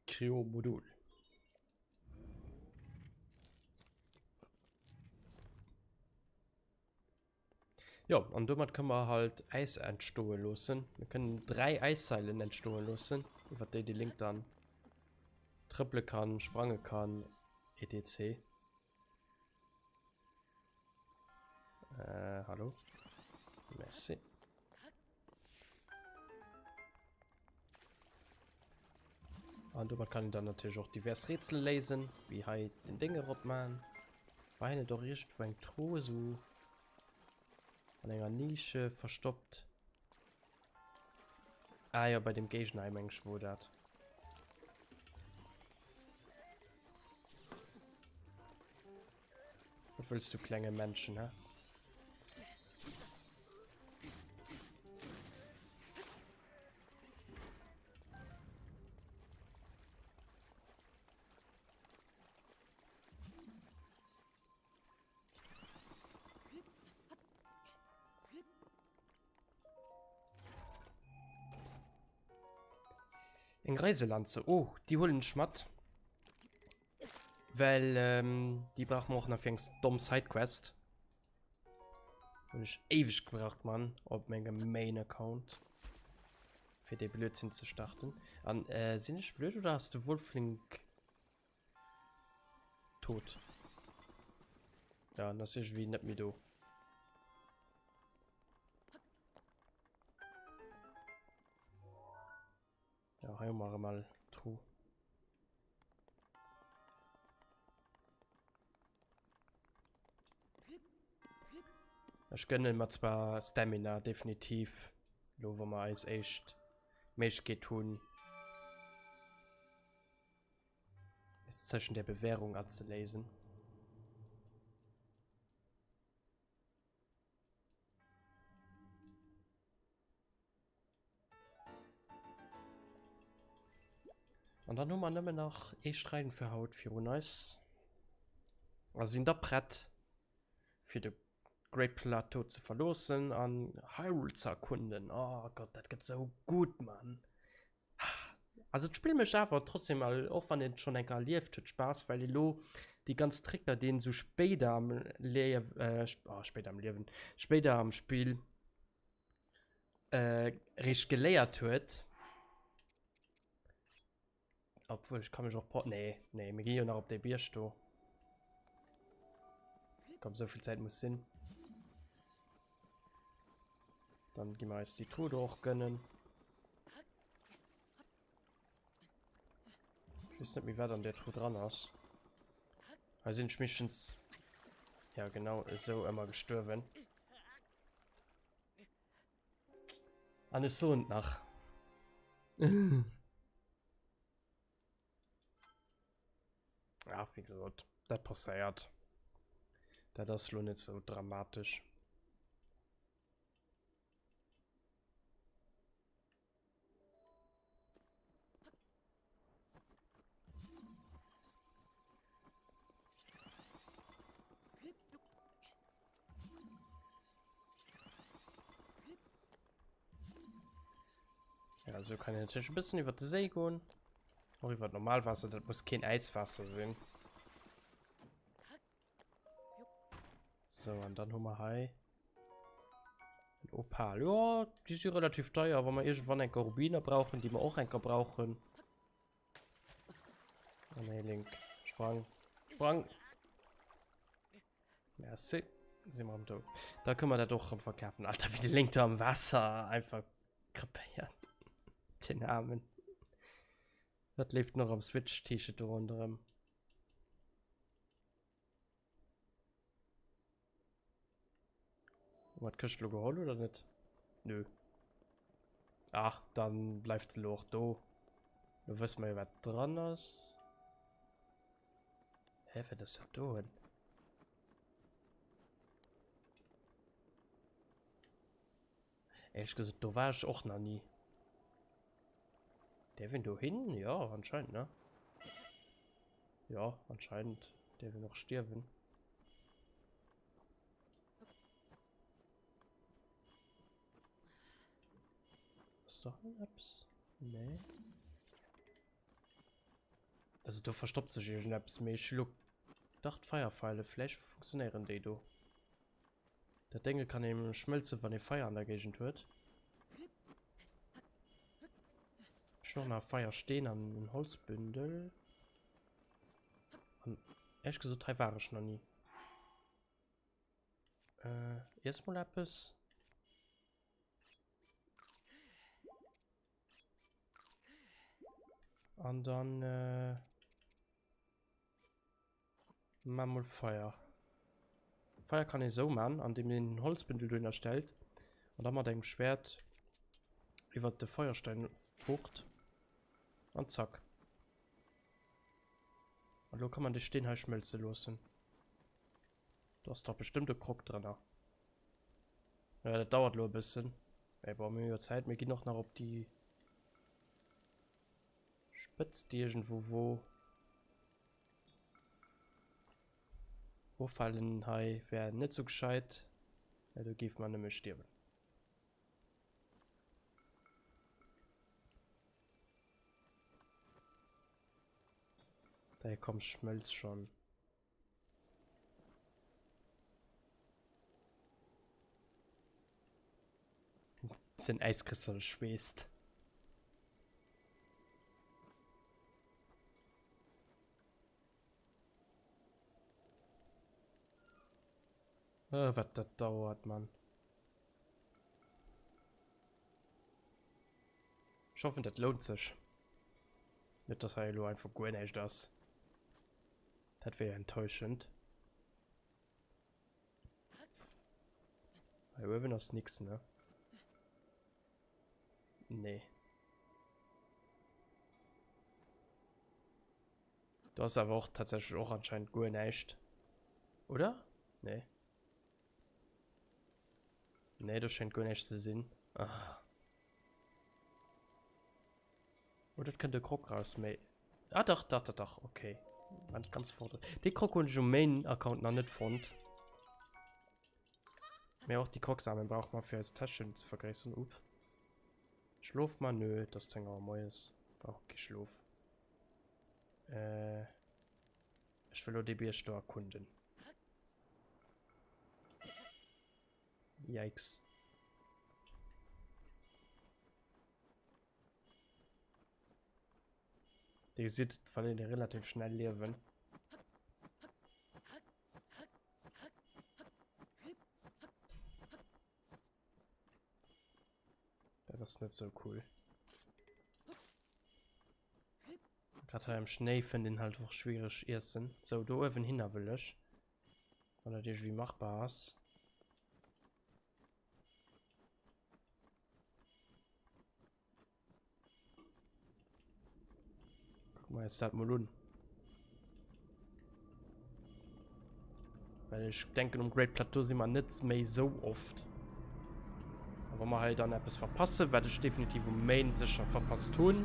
Kryomodul. Jo, an domat kënne mer halt Äis entstoe loossen. Mir kënnen 3 Äissailen entstoe loossen, iwwer déi de Link dann trëppele kann, sprange kann, etc. Äh, hallo? Merci. An domat kann een dann natierlech och divers Rätsel léisen, wéi hei den Ding erop man. War hei net och iergendwou eng Truh esou an enger Nische verstoppt? Ah jo, bei dem Géigner hei meng ech wor dat. Wat wëlls du klenge Männchen, hä? Eng Reiselanze. Oh, déi huelen ech mat. Well ähm, déi brauche mer och nach fir eng domm Sidequest. Hunn ech éiweg gebraucht, Mann, op mengem Main Account. Fir dee Blödsinn ze starten. An äh, sinn ech blöd oder ass de Wolflink tot? Ja, en ass iergendwéi net méi do. Ja, hei hu mer erëm all Truh. Ech gënne mer zwar Stamina, definitiv. Lo wou mer eis éischt Méiglechkeet hunn, eis Zechen der Bewährung anzeléisen. An dann hu mer nëmmen nach ee Sträin fir haut virun eis. A sinn da prett fir de Great Plateau ze verloossen an Hyrule ze erkunden. Oh Gott, dat gëtt sou gutt, Mann. Also d'Spill mécht awer trotzdem, och wann een et schonn eng Kéier erlieft huet, Spaass, well elo déi ganz Tricker, déi een esou spéider am Liew, oh spéider am Liewen, spéider am Spill eréischt geléiert huet. Obwuel ech ka mech och nee, nee, mir gi jo nach op dee Bierg do. Komm, esou vill Zäit muss sinn. Dann gi mer eis déi Truh do och gönnen. Ich weess net méi wat an der Truh dran ass. Hei sinn ech meeschtens ja genau esou ëmmer gestuerwen. An ech soen et nach. Ja, wéi gesot, dat passéiert. Dat ass lo net sou dramatesch. Ja, so kann ich natürlich ein bisschen über den See gehen. Auch über Normalwasser, das muss kein Eiswasser sein. So, und dann haben wir hier. Opal, jo, déi si relativ deier. Wa mer iergendwann enker Rubiner brauchen, déi mer och enker brauchen. Oh nee, Link. Sprang. Sprang. Merci. Si mer am do. Da kënne mer dat och erëm verkafen. Alter, wéi de Link do am Waasser einfach krepéiert. Den Aarmen. Dat leeft nach am Switch-T-Shirt do ronderëm. Hu mer d'Këscht elo geholl oder net? Nö. Ach, dann bleift se elo och do. Lo wësse mer jo wat dran ass. Hä, wat ass dat doen? Éierlech gesot, do war ech och nach ni. Däerf een do hin? Jo, anscheinend, ne? Jo, anscheinend däerf een och stierwen. Ass do hei eppes? Nee. Also do verstoppt sech iergendeppes, mee ech hu lo dach d'Feierfeile, vläicht funktionéieren déi do. Dat Dénge kann ee schmëlzen, wann ee Feier an der Géigend huet. Ech hunn och nach e Feiersteen an en Holzbündel. An éierlech gesot, hei war ech nach ni. Äh, iess mol eppes. An dann, äh, Maa mol Feier. Feier kann ee sou man, an deem een en Holzbündel dohinner stellt an da mat engem Schwert iwwert de Feuerstein fucht an zack. An lo kann man de Steen hei schmëlze loossen. Do ass dach bestëmmt e Krog drënner. Ja, dat dauert lo e bëssen. Mee bon, mir hu jo Zäit. Mir ginn och nach op déi Spëtzt déi iergendwou wor. Offalen hei wär net sou gescheit, well do géife mer nëmme stierwen. Dei komm schmëlz schon. Sinn Äiskristalle schweesst. Äh, wat dat dauert, Mann. Ech hoffen, dat lount sech. Net, dass hei elo einfach guer näischt ass. Dat wär jo enttäuschend. Hei uewen ass nix, ne? Nee. Do ass awer och tatsächlech och anscheinend guer näischt. Oder? Nee. Nee, do schéngt guer näischt ze sinn. Ah. Oh, dat kënnt e Krog raus, méi. Ah, dach, dach, dach, dach, okay. War net ganz fort. Dee Krog hunn ech um Main-Account nach net fonnt. Mee och déi Krogsamen brauche mer fir eis Täschen ze vergréisseren. Up. Schlof mer? Nö, et ass 10 Auer moies. Brauch kee Schlof. Äh, ech wëll lo dee Bierg do erkunden. Yikes. Dir gesitt, et verléiert ee relativ schnell Liewen. Dat ass net sou cool. Grad hei am Schnéi fënnt een halt och schwiereg Iessen. Sou, do uewen hinner wëll ech. Wann dat iergendwéi machbar ass. Kucke mer eis dat mol un. Well ech denken um Great Plateau si mer net méi sou oft. A wa mer hei dann eppes verpassen, wat ech definitiv um Main sécher verpasst hunn,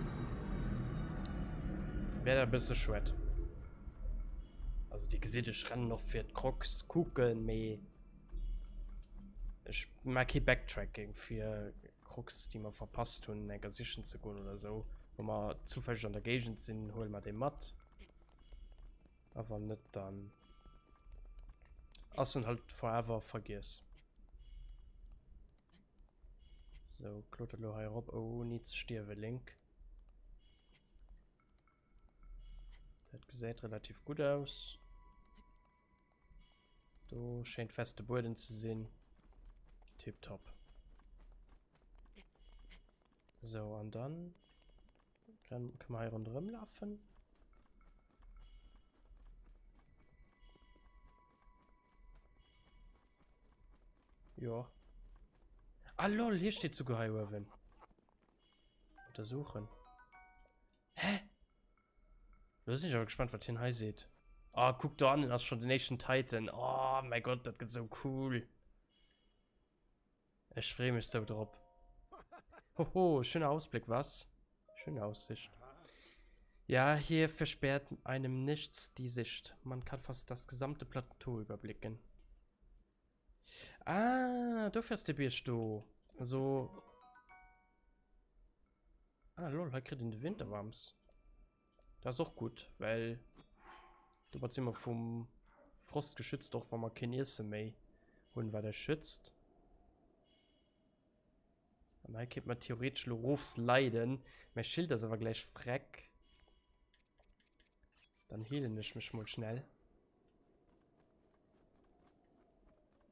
wär dat e bësse schued. Also dir gesitt, ech rennen och fir d'Crocs kucken, mee ech maache kee Backtracking fir Crocs déi mer verpasst hunn enker sichen ze goen oder sou. Wa mer zufälleg an der Géigend sinn, huele mer déi mat. A wann net, dann ass en halt forever vergiess. Sou, kloter lo hei erop ouni ze stierwen, Link. Dat gesäit relativ gutt aus. Do schéint feste Bueden ze sinn. Tipptopp. Sou, an dann kënne mer hei ronderëm lafen. Jo. Ah lol, hier steet souguer hei uewen. Untersuchen. Hä? Lo sinn ech awer gespannt, wat hien hei seet. Ah, kuck do an, ass schon den éischten Titan. Oh mäi Gott, dat gëtt sou cool. Ech freeë mech sou drop. Hoho, schöner Ausblick, was? Schöne Aussicht. Ja, hier versperrt einem nichts die Sicht. Man kann fast das gesamte Plateau überblicken. Ah, dofir ass de Bierg do. Also. Ah, lol, hei kritt een de Winterwams. Dat ass och gutt, well domat si mer vum Frost geschützt, och wa mer keen Iesse méi hunn, wat eis schützt. An hei kéint mer theoretesch elo rofsliden. Mäi Schild ass awer gläich freck. Dann healen ech mech mol schnell.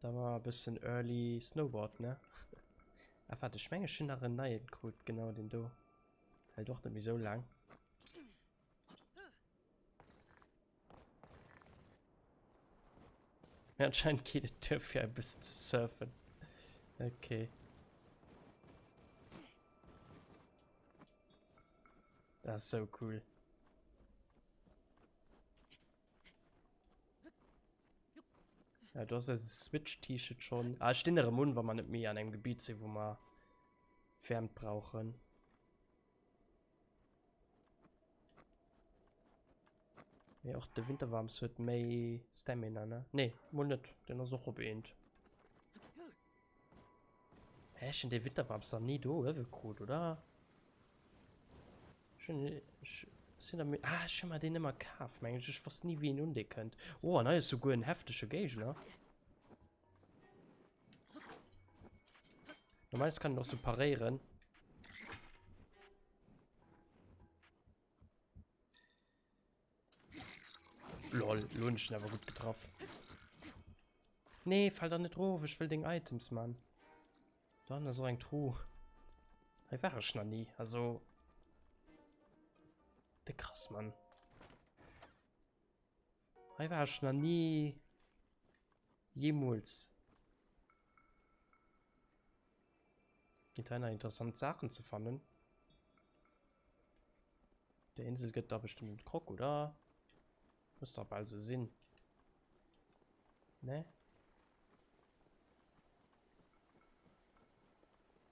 Da war e bëssen Early Snowboard, ne? Ah, waart, ech meng ech hunn nach en neien krut, genau deen do. Hält och net méi sou laang. Mee anscheinend geet et duer fir e bëssen ze surfen. Okay. Dat ass sou cool. Ja, do ass eise Switch-T-Shirt schon. Ah, ech dinn erëm un, wa mer net méi an engem Gebiet sinn, wou mer Wärmt brauchen. Mee och de Winterwams huet méi Stamina, ne? Nee, mol net. Den ass och op eent. Hä, ech hunn dee Winterwams nach ni do uewe krut, oder? Ech hunn, ech sinn der mir, ah, ech hu mer deen ëmmer kaf, meng ech. Ech wosst ni, wéi een un dee kënnt. Oh, an hei ass souguer en heftege Géigner. Normalerweise kann ich noch so parieren. Lol, lo hun ech awer gutt getraff. Nee, fall da net rof, ech wëll deng Items, Mann. Dann ass och eng Truh. Hei war ech nach nie, also. De krass, Mann. Hei war ech nach nie. Jeemools. Ginn hei nach interessant Saachen ze fannen? Der Insel gëtt da bestimmt en Krok, oder? Muss doch bal sou sinn. Ne?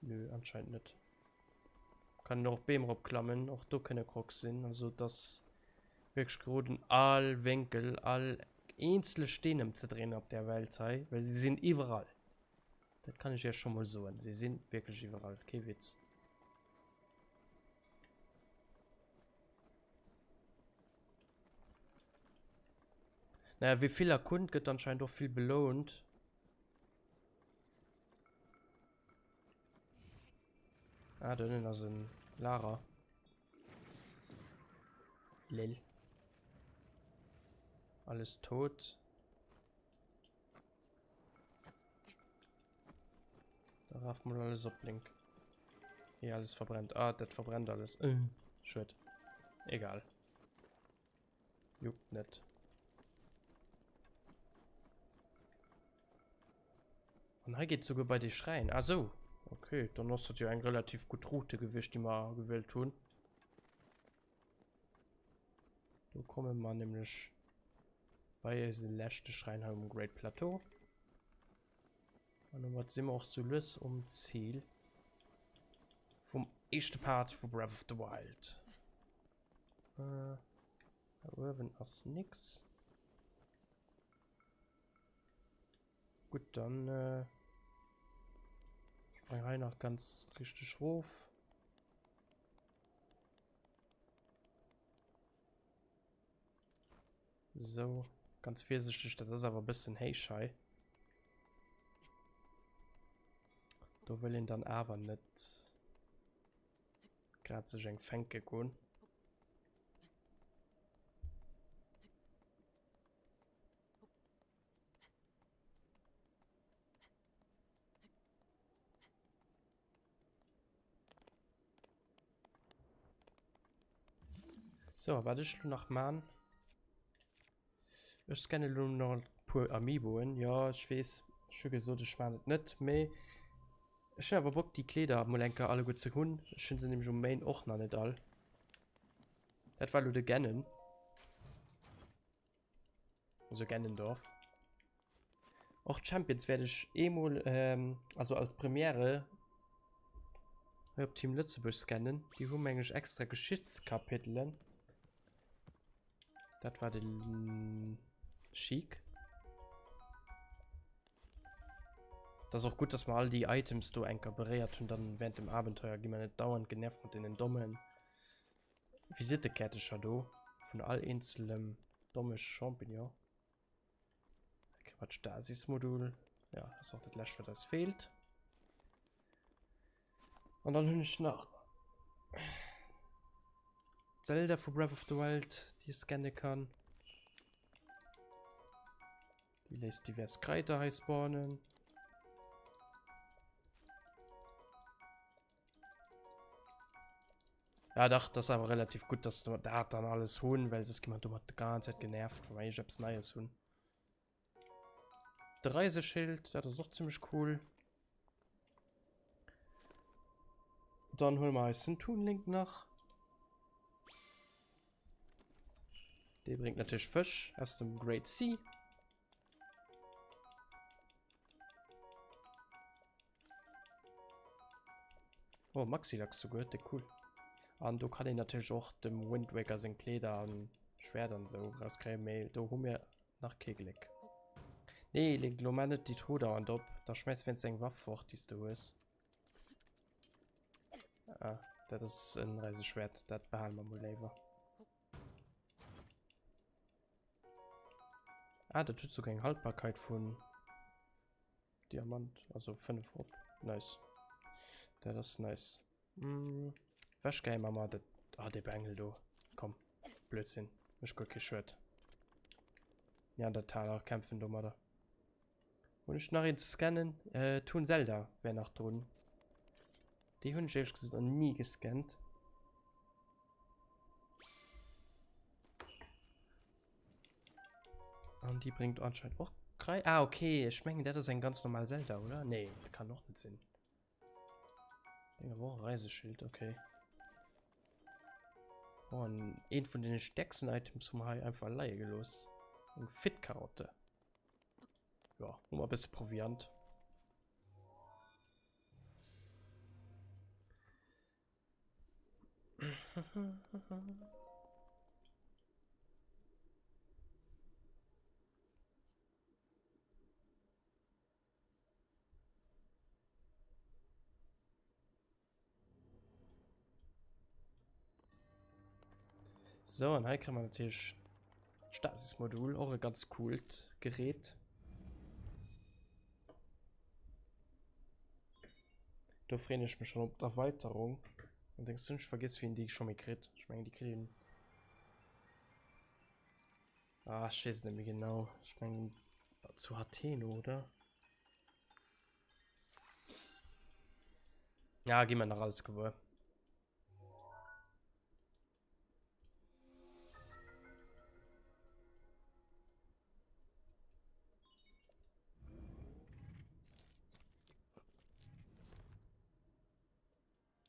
Nö, anscheinend net. Kann och Beem rop klammen, och do kënne Crocs sinn. Also dass wierklech geroden all Wénkel, all eenzele Steen ëmzedréinen op där Welt hei, well se sinn iwwerall. Dat kann ech iech scho mol soen, se sinn wierklech iwwerall, kee Witz. Naja, wie vill erkunnt, gëtt anscheinend och vill belount. Ah, do ënnen ass en Lager. Lel. Alles tot. Da raf mal alles op, Link. Hier alles verbrennt. Ah, dat verbrennt alles. Äh, schued. Egal. Juckt net. An hei geet souguer bei de Schräin. Ah sou. Okay, dann ass dat jo eng relativ gutt Route gewiescht, déi mer gewielt hunn. Do komme mer nämlech bei eise leschte Schräin hei um Great Plateau. An domat si mer och sou lues um Zil vum éischte Part vu Breath of the Wild. Äh, da uewen ass nix. Gutt, dann äh, spreng hei nach ganz richtig rof. So, ganz virsichtig, dat ass awer e bëssen héich hei. Do wëll een dann awer net grad sech eng fänke goen. So, wat ech lo nach man. Ech scanne lo nach e puer Amiiboen. Jo, ech weess, ech hu gesot, ech man et net, mee ech hunn awer Bock, déi Kleeder mol eng Kéier alleguer ze hunn. Ech hunn se nämlech um Main och nach net all. Dat war lo de Ganon. Also Ganondorf. Och d'Champions wäert ech eemol, ähm, also als Premiere hei op Team Lëtzebuerg scannen. Déi hu meng ech extra Geschichtskapitelen. Dat war de Sheik. Das och gutt, dass mer all déi Items do enker beréiert hunn, dann während dem Abenteuer gi mer net dauernd genervt mat deenen dommen Visittekäertecher do vun all eenzelem domme Champignon. Da kritt mer d'Stasis-Modul. Ja, das ass och dat lescht, wat eis feelt. An dann hunn ech nach Zelda vu Breath of the Wild, déi ech scanne kann. Déi léisst divers Kraider hei spawnen. Ja dach, das ist awer relativ gut, dass wir dat dann alles hunn, well soss gi mer domat de ganz Zäit genervt, wa mer iergendeppes Neies hunn. De Reiseschild, dat ass och zimmlech cool. Dann huele mer eis den Toon Link nach. Dee bréngt natierlech Fësch aus dem Great Sea. Oh, Maxi-Lachs souguer, déck cool. An do kann een natierlech och dem Wind Waker seng Kleeder an Schwert an esou rauskréien, mee do hu mir nach kee Gléck. Nee, Link, lo mar net déi Truh dauernd op, da schmäiss wéinst eng Waff fort, déi s de hues. Ah, dat ass en Reiseschwert, dat behale mer mol léiwer. Ah, dat huet souguer eng Haltbarkeit vun Diamant, also 5 op. Nice. Dat ass nice. Mm, Wäschgäi ma mer dat. Ah, dee Bengel do. Komm, Blödsinn. Mécht guer kee Schued. Neandertaler kämpfen domadder. Hunn ech nach een ze scannen? Äh, Toon Zelda wär nach drun. Déi hunn ech éierlech gesot nach ni gescannt. An déi bréngt anscheinend och Krei. Ah, okay. Ech mengen, dat ass eng ganz normal Zelda, oder? Nee, dat kann och net sinn. Bréngt awer och e Reiseschild, okay. Oh, an eent vun den stäerksten Items hu mer hei einfach leie gelooss. Eng Fit-Karotte. Ja, hu mer e bësse Proviant. So, an hei kann man natürlich Stasis-Modul, och e ganz coolt Gerät. Do freeën ech mech schon op d'Erweiterung. An denkst du, ech vergiss, wien déi scho méi kritt? Ech mengen, déi kritt een. Ah, ech weess et net méi genau. Ech mengen zu Hateno, oder? Ja, gi mer nach alles gewuer.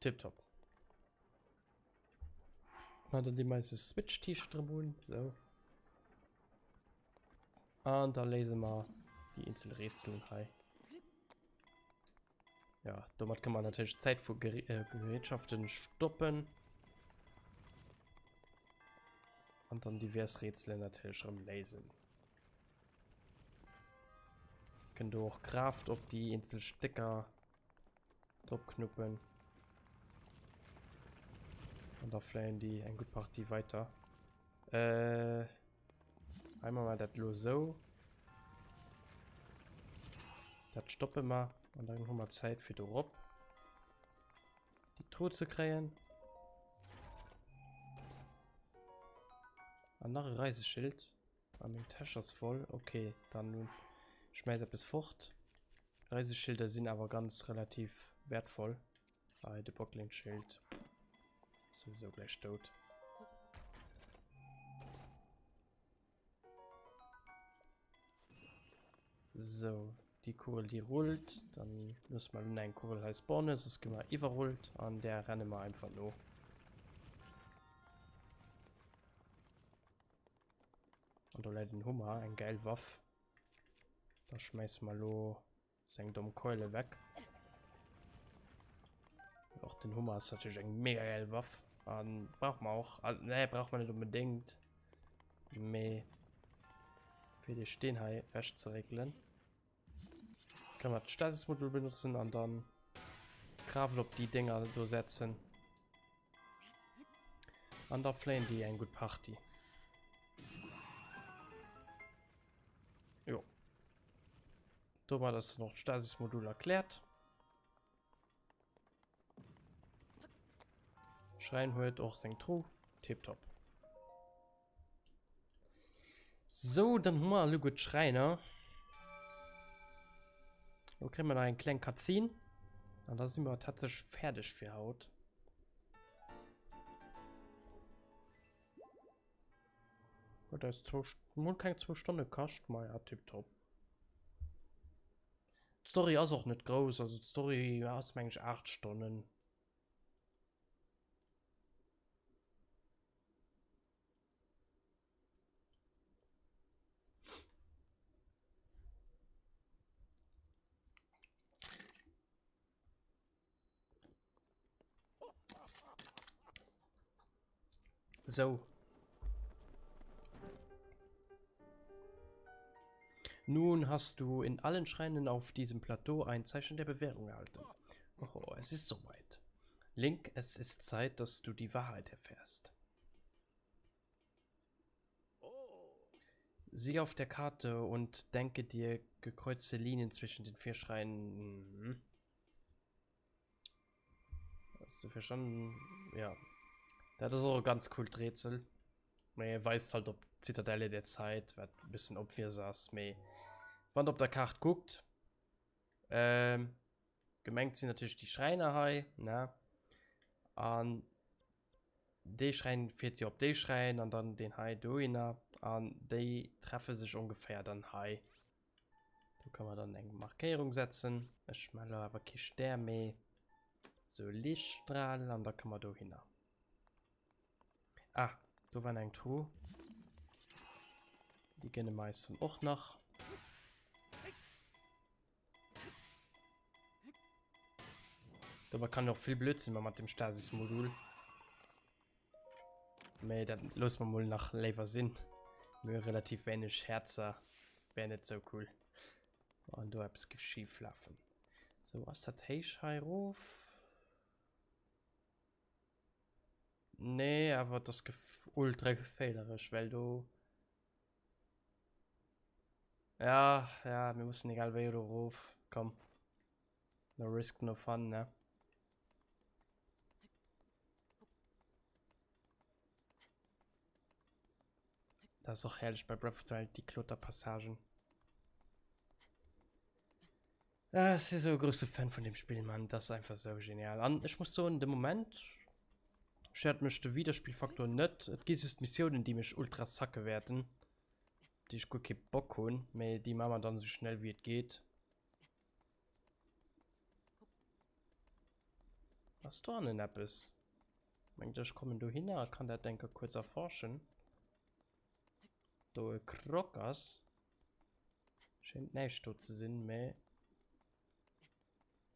Tipptopp. Na, dann die meiste Switch-T-Shirt drin un. So. An da lese mer die eenzel Rätsel hei. Ja, domat kann man natürlich Zäit vu äh, Gerätschaften stoppen. An dann divers Rätsel natürlich rëm léisen. Kënnt do och Kraaft op déi eenzel Stécker drop knuppen. An da fléien déi eng gutt Partie weiter. Äh, hei maache mer dat lo sou. Dat stoppe mer. An dann hu mer Zäit fir dorop déi Truh ze kréien. An nach e Reiseschild. A meng Täsch ass voll. Okay, dann schmäiss eppes fort. Reiseschilder sinn awer ganz relativ wertvoll. Ah, de Bockling-Schild. Sowieso gleich tot. So, déi Kugel déi rullt, dann loosse mer elo eng Kugel hei spawnen, soss gi mer iwwerrullt an där renne mer einfach no. An do läit en Hummer, eng gäil Waff. Da schmäisse mer elo seng domm Keule weg. Och den Hummer ass natierlech eng mega geil Waff. An brauch man och. Also, nee, brauch man net unbedingt. Mee fir de Steen hei wechzeréckelen, kann man d'Stasismodul benutzen an dann Gravel op déi Dinger do setzen. An da fléien déi eng gutt Partie. Jo. Domat ass dann och d'Stasis-Modul erkläert. Schräin huet och seng Truh. Tipptopp. So, dann hu mer alleguer d'Schräiner. Lo kréie mer nach eng kleng Cutscene. An da si mer tatsächlech fäerdeg fir haut. Huet eis zwou, mol keng zwou Stonne kascht, ma ja, tipptopp. D'Story ass och net grouss, also d'Story ass meng ech 8 Stonnen. So. Nun hast du in allen Schreinen auf diesem Plateau ein Zeichen der Bewährung erhalten. Oh, es ist soweit. Link, es ist Zeit, dass du die Wahrheit erfährst. Sieh auf der Karte und denke dir gekreuzte Linien zwischen den vier Schreinen. Mhm. Hast du verstanden? Ja. Dat ass och e ganz coolt Rätsel. Mee e weist halt op d'Zitadelle der Zeit, wat e bëssen obvious ass. Mee wann der op der Kaart kuckt, ähm, gemengt sinn natierlech déi Schräiner hei, ne? An dee Schräin fiert jo op dee Schräin an dann deen hei dohinner an déi treffe sech ongeféier dann hei. Do kann man dann eng Markéierung setzen. Ech maache lo awer kee Stär, mee sou e Liichtstral an da kann man dohinner. Ah, do war eng Truh. Déi gënne mer eis dann och nach. Domat kann och vill Blödsinn man mat dem Stasis-Modul. Mee dat loosse mer mol nach léiwer sinn. Mir hu relativ wéineg Häerzer. Wär net sou cool, wann do eppes géif schif lafen. Sou, ass dat héich hei erof? Nee, awer et ass ultra geféierlech, well do. Ja, ja, mir mussen egal wéi do erof. Komm. No risk, no fun, ne? Dat ass och herrlech bei Breath of the Wild, déi Kloterpassagen. Ah, ech si sou e grousse Fan vun deem Spill, Mann. Dat ass einfach sou genial. An ech muss soen, de Moment stéiert mech de Wiederspillfaktor net. Et gi just Missiounen, déi mech ultra sacke wäerten, déi ech guer kee Bock hunn, mee déi maache mer dann esou schnell wéi et geet. Ass dohannen eppes? Mengt der ech kommen dohinner a kann dat enker kuerz erforschen? Do e Krok ass. Schéint näischt do ze sinn, mee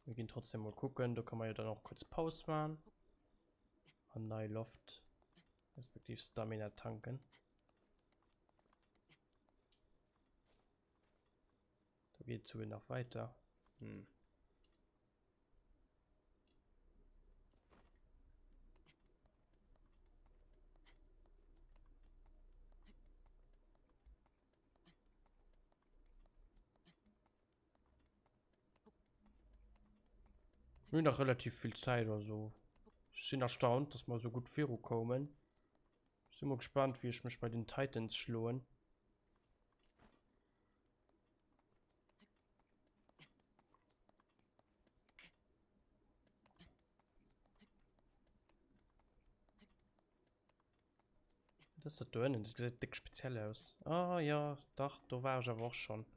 mir ginn trotzdem mol kucken. Do kann man jo dann och kuerz Paus maachen an nei Loft respektiv Stamina tanken. Do geet souguer nach weiter. Hm. Mir hunn nach relativ vill Zäit, also ech sinn erstaunt, dass mer esou gutt virukoumen. Ech si mol gespaant, wéi ech mech bei den Titans schloen. Wat ass dat do ënnen? Dat gesäit déck speziell aus. Ah jo, dach, do war ech awer och schonn.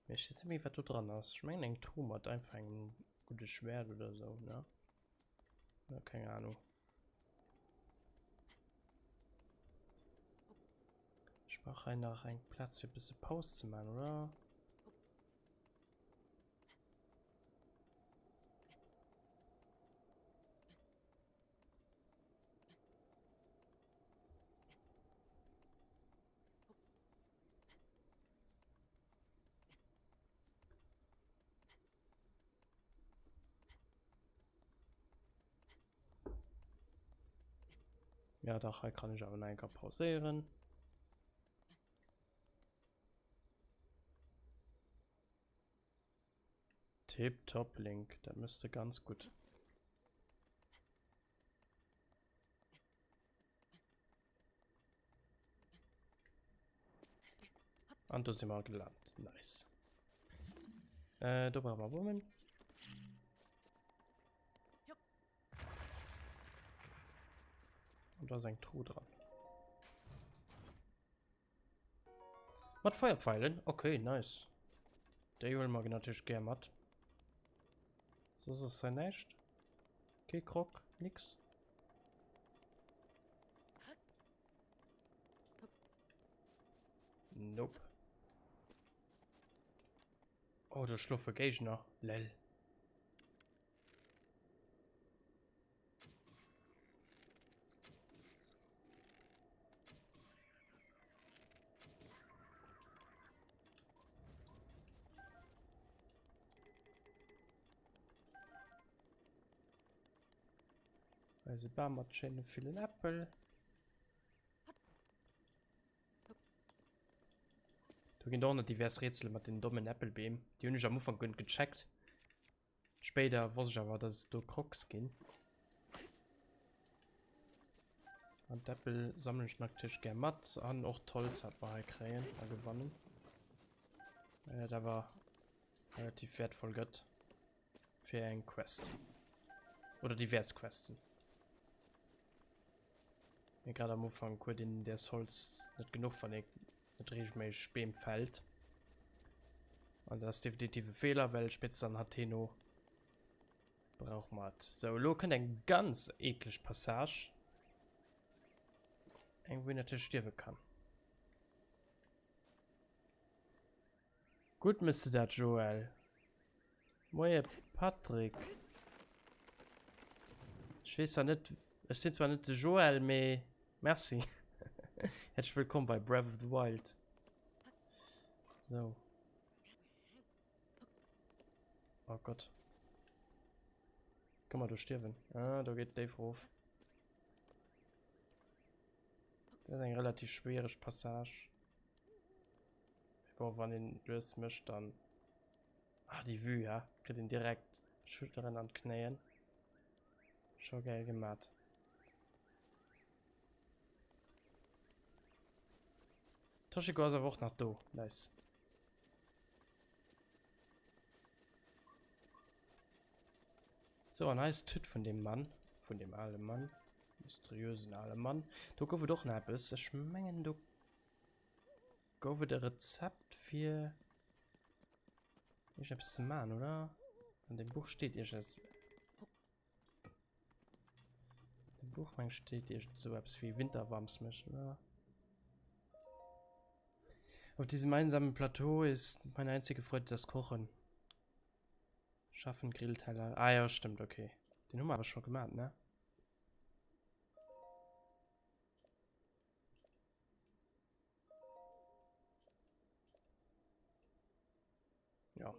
Mee ech weess net méi, wat do dran ass. Ech mengen eng Truh mat einfach engem gudde Schwert oder sou, ne? Ja, keng Ahnung. Ech brauch hei nach eng Plaz fir e bësse Paus ze maachen, oder? Ja, dach, hei kann ech awer nach eng Kéier pauséieren. Tiptop, Link, dat mëss de ganz gutt. An do si mer gelant. Nice. Äh, do brauche mer Bommen. Und da ist eng Truhe dran. Mat Feierpfeilen? Okay, nice. Déi huele mer natierlech gär mat. Soss ass hei näischt. Kee Krog, nix. Nope. Oh, do schlofe Géigner. Lel. Eise Bam mat schéine villen Äppel. Do ginn och nach divers Rätsele mat den dommen Äppelbeem. Déi hunn ech am Ufank guer net gecheckt. Spéider wosst ech awer, dass et do Crocs ginn. An d'Äppel sammelen ech natierlech gär mat. An och d'Holz, wat mer hei kréien a gewannen. Well dat awer relativ wäertvoll gëtt fir eng Quest. Oder divers Questen. Mee grad am Ufank huet een däers Holz net genuch, wann ee net regelméisseg Beem fällt. An dat ass definitiv e Feeler, well spéitstens an Hateno brauch mer et. Sou, elo kënnt eng ganz eekleg Passage. Eng, wou een natierlech stierwe kann. Gutt mëss de dat, Joël. Moie Patrick. Ech weess zwar net, ech sinn zwar net de Joël, mee merci. Häerzlech wëllkomm bei Breath of the Wild. So. Oh Gott. Kann man do stierwen? Ah, do geet déif rof. Dat ass eng relativ schwiereg Passage. Bon, wann een lues mécht, dann... Ah, déi Vue, ja. Kritt een direkt Schulteren an d'Knéien. Scho gäil gemat. Toshiko ass awer och nach do. Nice. So, an hei ass d'Hütt vun deem Mann. Vun deem ale Mann. Mysteriösen ale Mann. Do gouf et och nach eppes. Ech mengen, do Gouf et e Rezept fir iergendeppes ze maachen, oder? An dem Buch steet iergendes. Dem Buch meng steet iergend sou eppes wéi Winterwams mécht, oder? Auf diesem einsamen Plateau ist meine einzige Freude das Kochen. Schaffen Grillteller. Ah ja, stimmt, okay. Den hu mer awer scho gemaat, ne? Ja.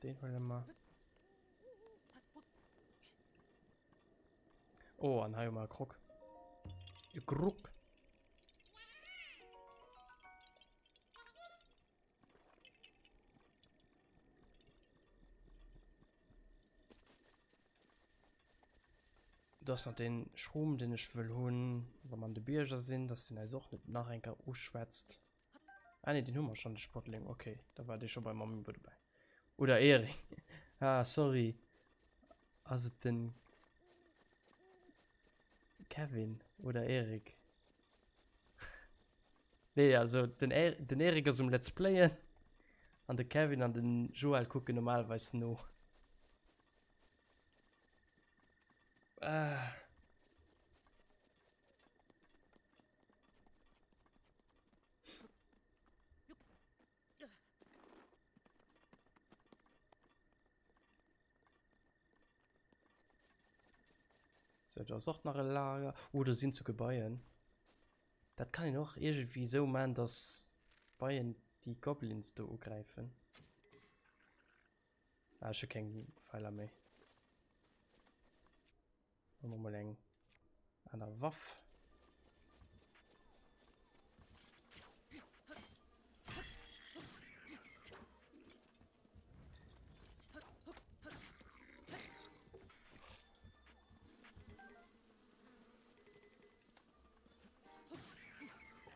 Den huele mer. Oh, an hei hu mer e Krog. E Kruk. Do ass nach den Schrom, den ech wëll hunn, wa mer an de Bierger sinn, dass den eis och net nach eng Kéier uschwätzt. Ah nee, den hu mer schonn, de Sportling. Okay, da war dee scho beim Amiibo dobäi. Oder Erik. Ah, sorry. Ass et den Kevin oder Erik? Nee, also den, er den Erik ass um Let's Playen an de Kevin an den Joel kucken normalerweis no. Ah. So, da ass och nach e Lager. Oh, do sinn souguer Beien. Dat kann een och iergendwéi esou man, dass d'Beien déi Goblins do ugräifen. Ah, ech hu keng Pfeiler méi. Hu mer mol eng aner Waff.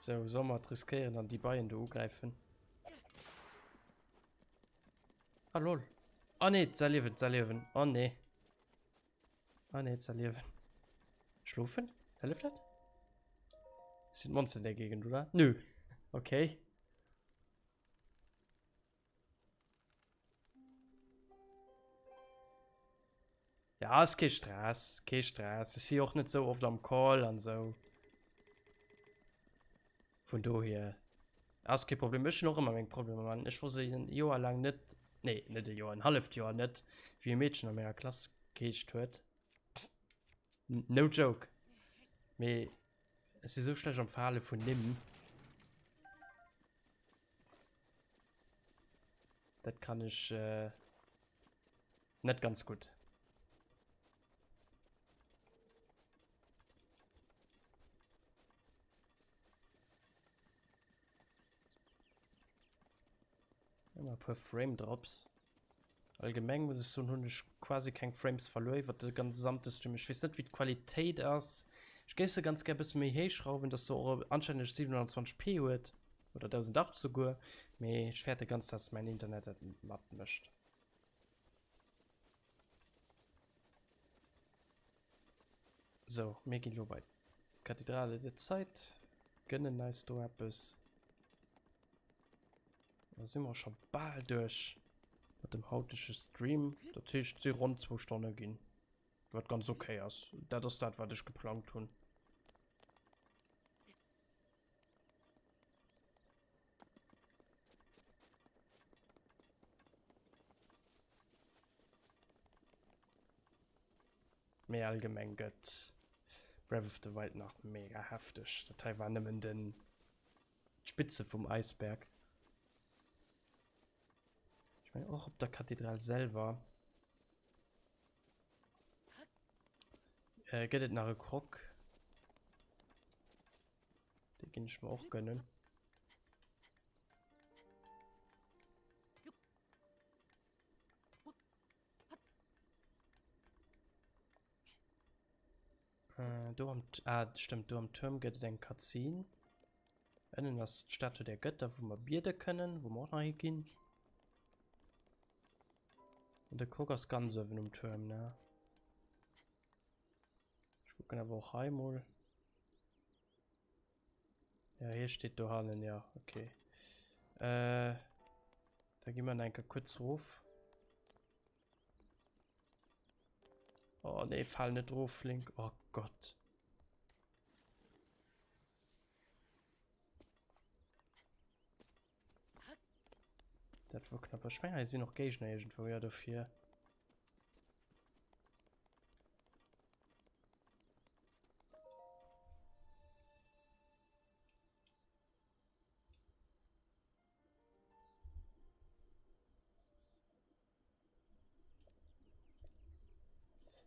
So, soll mer et riskéieren an déi Beien do ugräifen? Ah lol. Ah nee, zerliewen, zerliewen. Oh nee. Ah nee, zerliewen. Schlofen? Hëlleft dat? Sind Monster in der Gegend, oder? Nö. Okay. Ja, ass kee Stress, kee Stress. Ech si och net sou oft am Call an sou. Vun dohier ass kee Problem. Ech hunn och ëmmer meng Problemer man. Ech wosst e Joer laang net, nee, net e Joer, en halleft Joer net, wéi e Meedchen a menger Klass geheescht huet. No joke. Mee ech si sou schlecht am Verhale vun Nimm. Dat kann ech äh, net ganz gutt. Ëmmer e puer Frame Drops. Allgemeng muss ech soen, hunn ech quasi keng Frames verluer iwwer de gesamte Stream. Ech weess net, wéi d'Qualitéit ass. Ech géif se ganz gär e bësse méi héich schrauwen, dass se och anstänneg 720p huet oder 1080 souguer, mee ech fäerte ganz, dass mäin Internet dat net matmécht. Sou, mir ginn elo bei d'Kathedrale der Zeit, gönnen eis do eppes. Da si mer scho bal duerch mat dem hautege Stream. Dat heescht, et si ronn zwou Stonne ginn, wat ganz okay ass. Dat ass dat, wat ech geplangt hunn. Mee allgemeng gëtt Breath of the Wild nach mega hefteg. Dat hei war nëmmen den d'Spitze vum Eisberg. Ech mengen och op der Kathedral selwer äh, gëtt et nach e Krog. Dee ginn ech mer och gönnen. Äh, do am, ah, stimmt, do am Turm gëtt et eng Cutscene. Ënnen ass d'Statue der Götter, wou mer biede kënnen, wou mer och nach higinn. An de Krog ass ganz uewen um Turm, ne? Ech kucken awer och hei mol. Ja, hie steet dohannen, ja, okay. Äh, da gi mer nach eng Kéier kuerz rof. Oh nee, fal net rof, Link. Oh Gott. Dat war knapp. Ech mengen, hei sinn och Géigner iergendwou, ja, dofir.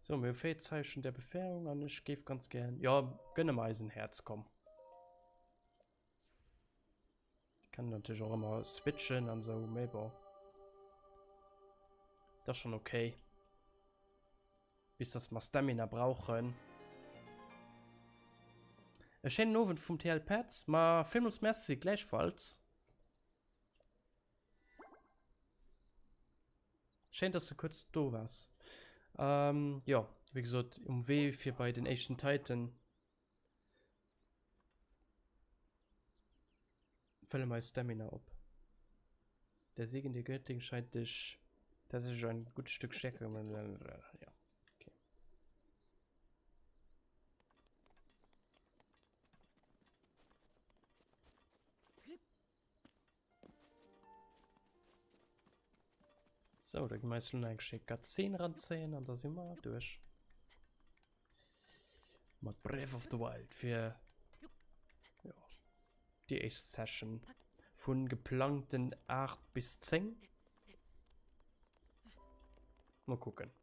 So, mir hu 4 Zeichen der Befährung an ech géif ganz gär, jo, gënne mer eis en Häerz, komm. Kann natierlech och ëmmer switchen an sou, mee bon. Dat ass schon okay. Bis dass mer Stamina brauchen. E schéinen Owend vum TL Petz. Ma villmools Merci, gläichfalls. Schéin, dass du kuerz do waars. Ähm, jo, wéi gesot, um Wee fir bei den éischten Titan. Fëlle mer eis Stamina op. Der Segen der Göttin scheint dich tatsächlich ein gutes Stück stärker. Ja, okay. So, da gi mer eis lo nach eng schéi Cutscene ranzéien an da si mer duerch. Mat Breath of the Wild fir jo, déi éischt Session vun geplangten 8 bis 10. Mol kucken.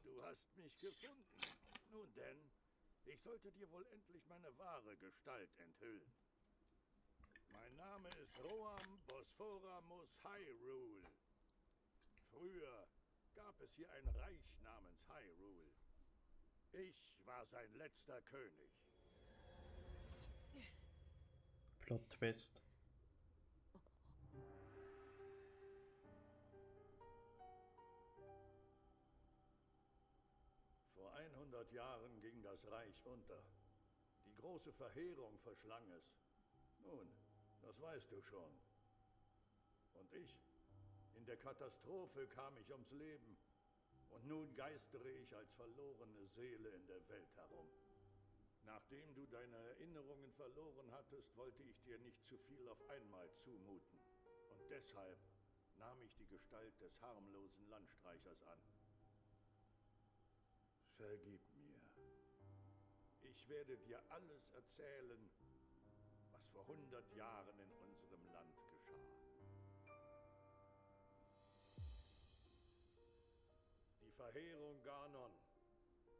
Du hast mich gefunden. Nun denn, ich sollte dir wohl endlich meine wahre Gestalt enthüllen. Mein Name ist Roam Bosphoramus Hyrule. Früher gab es hier ein Reich namens Hyrule. Ich war sein letzter König. Plot Twist. Vor 100 Jahren ging das Reich unter. Die große Verheerung verschlang es. Nun, das weißt du schon. Und ich? In der Katastrophe kam ich ums Leben. Und nun geistere ich als verlorene Seele in der Welt herum. Nachdem du deine Erinnerungen verloren hattest, wollte ich dir nicht zu viel auf einmal zumuten. Und deshalb nahm ich die Gestalt des harmlosen Landstreichers an. Vergib mir. Ich werde dir alles erzählen, was vor 100 Jahren in unserem Land geschah. Die Verheerung Ganon.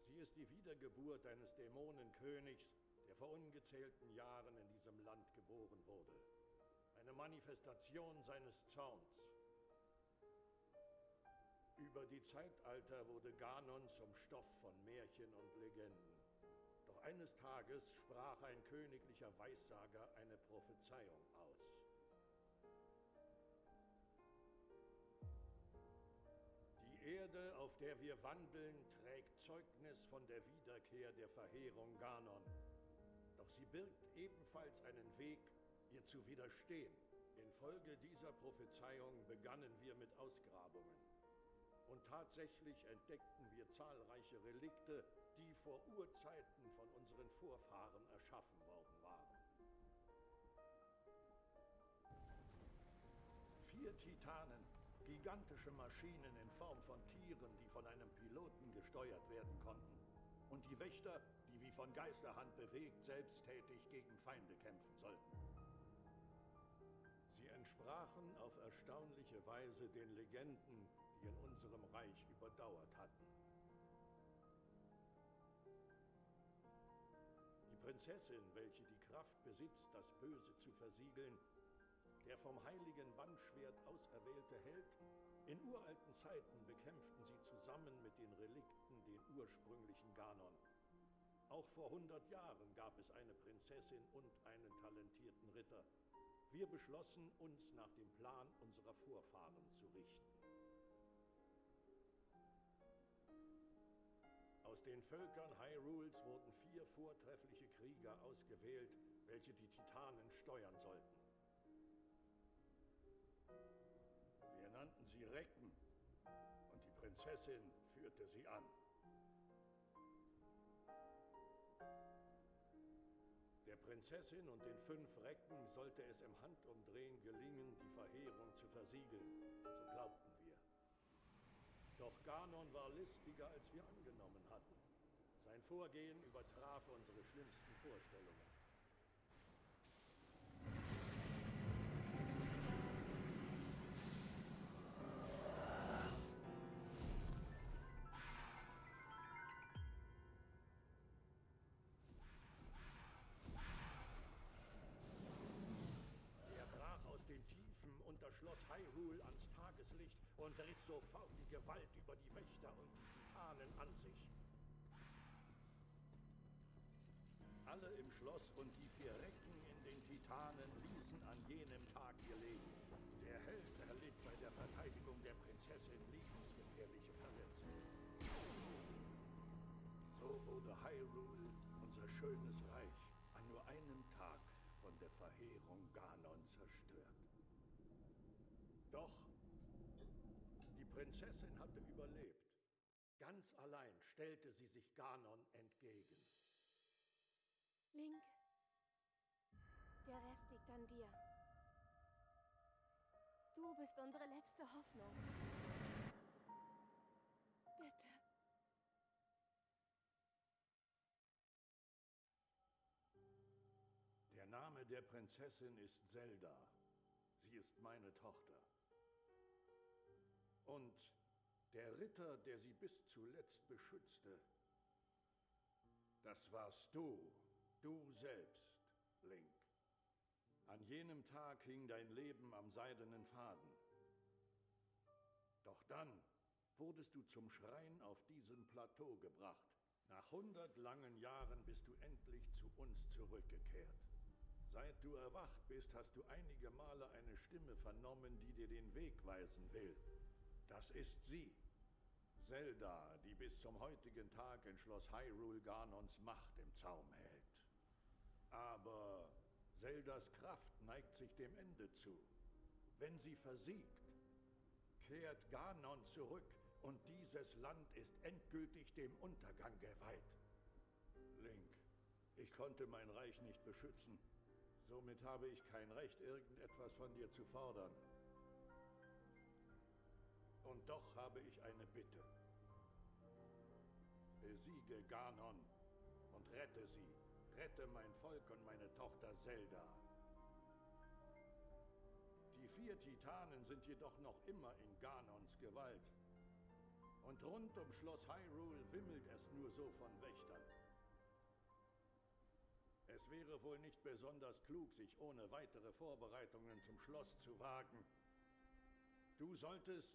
Sie ist die Wiedergeburt eines Dämonenkönigs, der vor ungezählten Jahren in diesem Land geboren wurde. Eine Manifestation seines Zorns. Über die Zeitalter wurde Ganon zum Stoff von Märchen und Legenden. Doch eines Tages sprach ein königlicher Weissager eine Prophezeiung aus. Die Erde, auf der wir wandeln, trägt Zeugnis von der Wiederkehr der Verheerung Ganon. Doch sie birgt ebenfalls einen Weg, ihr zu widerstehen. Infolge dieser Prophezeiung begannen wir mit Ausgrabungen. Und tatsächlich entdeckten wir zahlreiche Relikte, die vor Urzeiten von unseren Vorfahren erschaffen worden waren. Vier Titanen, gigantische Maschinen in Form von Tieren, die von einem Piloten gesteuert werden konnten. Und die Wächter, die wie von Geisterhand bewegt, selbsttätig gegen Feinde kämpfen sollten. Sie entsprachen auf erstaunliche Weise den Legenden, die in unserem Reich überdauert hatten. Die Prinzessin, welche die Kraft besitzt, das Böse zu versiegeln, der vom heiligen Bandschwert auserwählte Held, in uralten Zeiten bekämpften sie zusammen mit den Relikten den ursprünglichen Ganon. Auch vor 100 Jahren gab es eine Prinzessin und einen talentierten Ritter. Wir beschlossen, uns nach dem Plan unserer Vorfahren zu richten. Aus den Völkern Hyrules wurden vier vortreffliche Krieger ausgewählt, welche die Titanen steuern sollten. Wir nannten sie Recken und die Prinzessin führte sie an. Der Prinzessin und den fünf Recken sollte es im Handumdrehen gelingen, die Verheerung zu versiegeln, so glaubten wir. Doch Ganon war listiger, als wir angenommen hatten. Sein Vorgehen übertraf unsere schlimmsten Vorstellungen. Er brach aus den Tiefen unter Schloss Hyrule ans Tageslicht und riss sofort die Gewalt über die Wächter und die Titanen an sich. Alle im Schloss und die vier Recken in den Titanen ließen an jenem Tag ihr Leben. Der Held erlitt bei der Verteidigung der Prinzessin lebensgefährliche Verletzungen. So wurde Hyrule, unser schönes Reich, an nur einem Tag von der Verheerung Ganon zerstört. Doch die Prinzessin hatte überlebt. Ganz allein stellte sie sich Ganon entgegen. Link, der Rest liegt an dir. Du bist unsere letzte Hoffnung. Bitte. Der Name der Prinzessin ist Zelda. Sie ist meine Tochter. Und der Ritter, der sie bis zuletzt beschützte, das warst du, du selbst, Link. An jenem Tag hing dein Leben am seidenen Faden. Doch dann wurdest du zum Schrein auf diesem Plateau gebracht. Nach hundert langen Jahren bist du endlich zu uns zurückgekehrt. Seit du erwacht bist, hast du einige Male eine Stimme vernommen, die dir den Weg weisen will. Das ist sie. Zelda, die bis zum heutigen Tag in Schloss Hyrule Ganons Macht im Zaum hält. Aber Zeldas Kraft neigt sich dem Ende zu. Wenn sie versiegt, kehrt Ganon zurück und dieses Land ist endgültig dem Untergang geweiht. Link, ich konnte mein Reich nicht beschützen. Somit habe ich kein Recht, irgendetwas von dir zu fordern. Und doch habe ich eine Bitte. Besiege Ganon und rette sie. Rette mein Volk und meine Tochter Zelda. Die vier Titanen sind jedoch noch immer in Ganons Gewalt. Und rund um Schloss Hyrule wimmelt es nur so von Wächtern. Es wäre wohl nicht besonders klug, sich ohne weitere Vorbereitungen zum Schloss zu wagen. Du solltest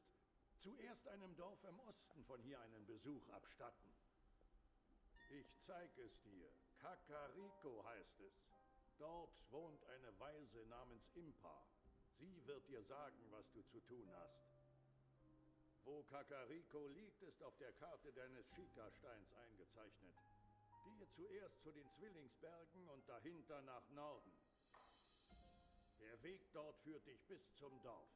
zuerst einem Dorf im Osten von hier einen Besuch abstatten. Ich zeig es dir. Kakariko heißt es. Dort wohnt eine Weise namens Impa. Sie wird dir sagen, was du zu tun hast. Wo Kakariko liegt, ist auf der Karte deines Schika-Steins eingezeichnet. Gehe zuerst zu den Zwillingsbergen und dahinter nach Norden. Der Weg dort führt dich bis zum Dorf.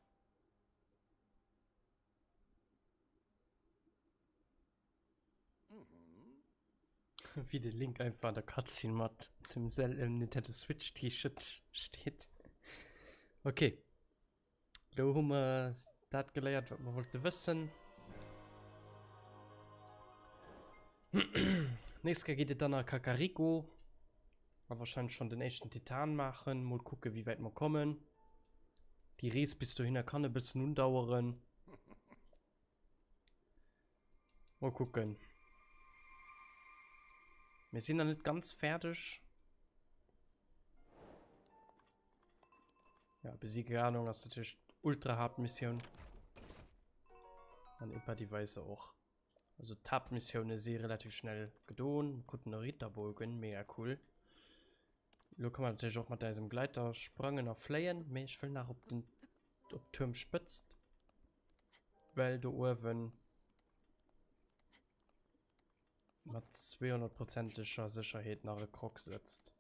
Wéi de Link einfach an der Cutscene mat dem Zel ähm, Nintendo Switch T-Shirt steet. Okay. Lo hu mer dat geléiert, wat mer wollte wëssen. Nächst Kéier geet et dann a Kakariko. A wahrscheinlech schon den éischten Titan maachen. Mol kucke wéi wäit mer kommen. Déi Rees bis dohinner kann e bëssen undaueren. Mol kucken. Mir sinn nach net ganz fäerdeg. Ja, besiege Ganon ass natierlech ultra hart Missioun. An Impa die Weise och. Also d'Haaptmissioune si relativ schnell gedon. Mir kruten e Ritterbogen, mega cool. Lo kann man natierlech och mat eisem Gleiter sprangen a fléien, mee ech wëll nach op den op d'Tuermspëtzt, well do uewen mat 200-prozenteger Sécherheet nach e Krog sëtzt.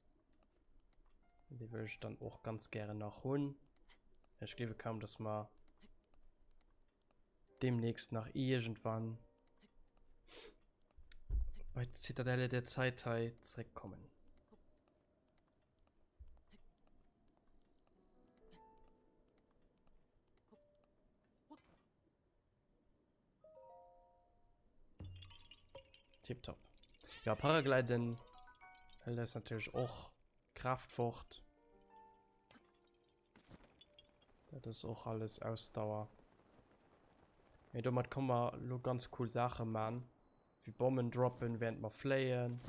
Dee wëll ech dann och ganz gären nach hunn. Ech gleewe kaum, dass mer demnächst nach iergendwann bei d'Zitadelle der Zeit hei zréckkommen. Tiptop. Ja, Paragliden hëlt eis natierlech och Kraaft fort. Dat ass och alles Ausdauer. Mee domat komme mer elo ganz cool Saache man, wéi Bommen droppen während mer fléien,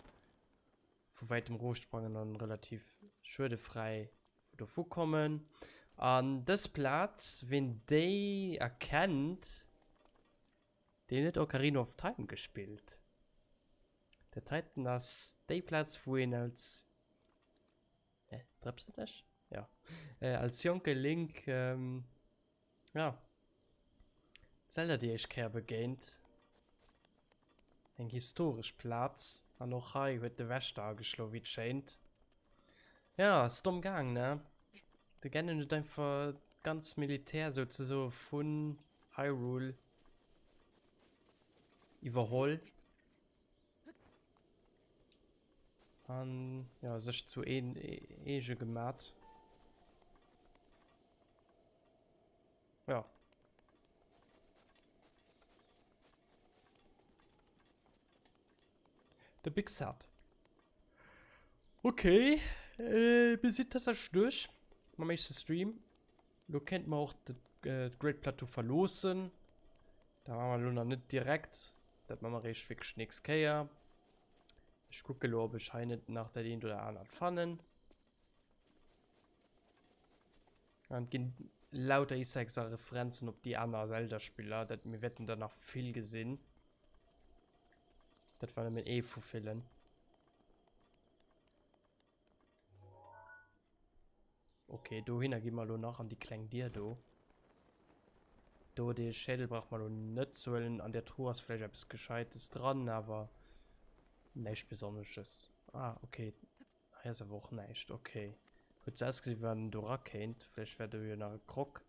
vu wäitem rofsprangen an relativ schuedefräi dovu kommen. An dës Plaz, ween déi erkennt, deen huet Ocarina of Time gespillt. Dat heiten ass déi Plaz wou een als Hä? Drëpst et lech? Ja. Äh, als jonke Link, ähm, ja, Zelda déi éischt Kéier begéint. Eng historesch Plaz. An och hei huet de Wächter ageschloen, wéi et schéint. Ja, ass domm gaang, ne? De Ganon huet einfach d'ganz Militär souzesoe vun Hyrule iwwerholl. An ja, sech zu een eege gemat. Ja. De Big Sad. Okay, äh, wir sind tatsächlich durch mam éischte Stream. Lo kéint mer och de äh, Great Plateau verloossen. Da maache mer elo nach net direkt. Dat maache mer eréischt wierklech nächst Kéier. Ech kucke lo, ob ech hei net nach dat eent oder anert fannen. An et ginn lauter Easter Eggs a Referenzen op déi aner Zelda-Spiller. Dat, mir wäerten der nach vill gesinn. Dat war nëmmen ee vu villen. Okay, dohinner gi mer elo nach an déi kleng Dier do. Do dee Schädel brauch mer elo net ze huelen. An der Truh ass vläicht eppes Gescheites dran, awer näischt Besonnesches. Ah, okay. Hei ass awer och näischt. Okay. Huet sou ausgesinn, wéi wann en do erakéint. Vläicht war do jo nach e Krog.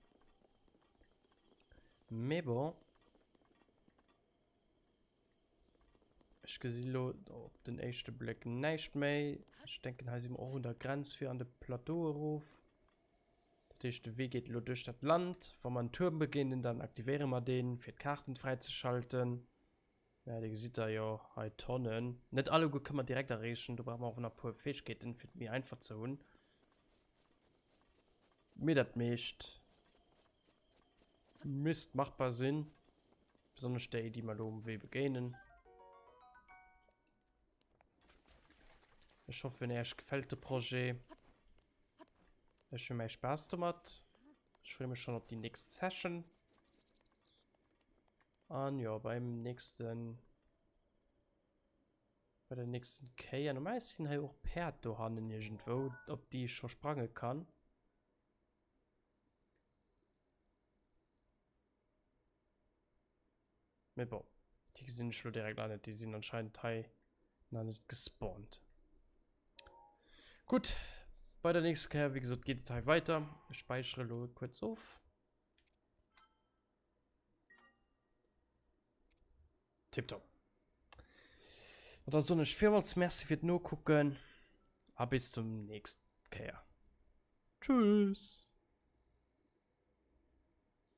Mee bon. Ech gesi lo op den éischte Bléck näischt méi. Ech denken, hei si mer och un der Grenz fir an de Plateau erof. Dat heescht, de Wee geet elo duerch dat Land. Wa mer en Tuerm begéinen, dann aktivéiere mer deen, fir d'Kaarten fräizeschalten. Ja, dir gesitt der jo hei Tonnen. Net alleguer kënne mer direkt erreechen, do brauche mer och nach e puer Fäegkeeten, fir et méi einfach ze hunn. Mee dat meescht misst machbar sinn. Besonnesch déi, déi mer elo um Wee begéinen. Ech hoffen, Äech gefält de Projet. Ech hu mäi Spaass domat. Ech freeë mech schonn op déi nächst Session. An jo, beim nächsten, bei der nächsten Kéier. Normalerweis sinn hei och Päerd dohannen iergendwou, op déi ech scho sprange kann. Mee bon, déi gesinn ech lo direkt nach net. Déi sinn anscheinend hei nach net gespawnt. Gutt, bei der nächsten Kéier, wéi gesot, geet et hei weiter. Ech späichere lo kuerz of. Tipptopp. An da soen ech villmools Merci fir d'Nokucken a bis zum nächsten Kéier. Tschüss!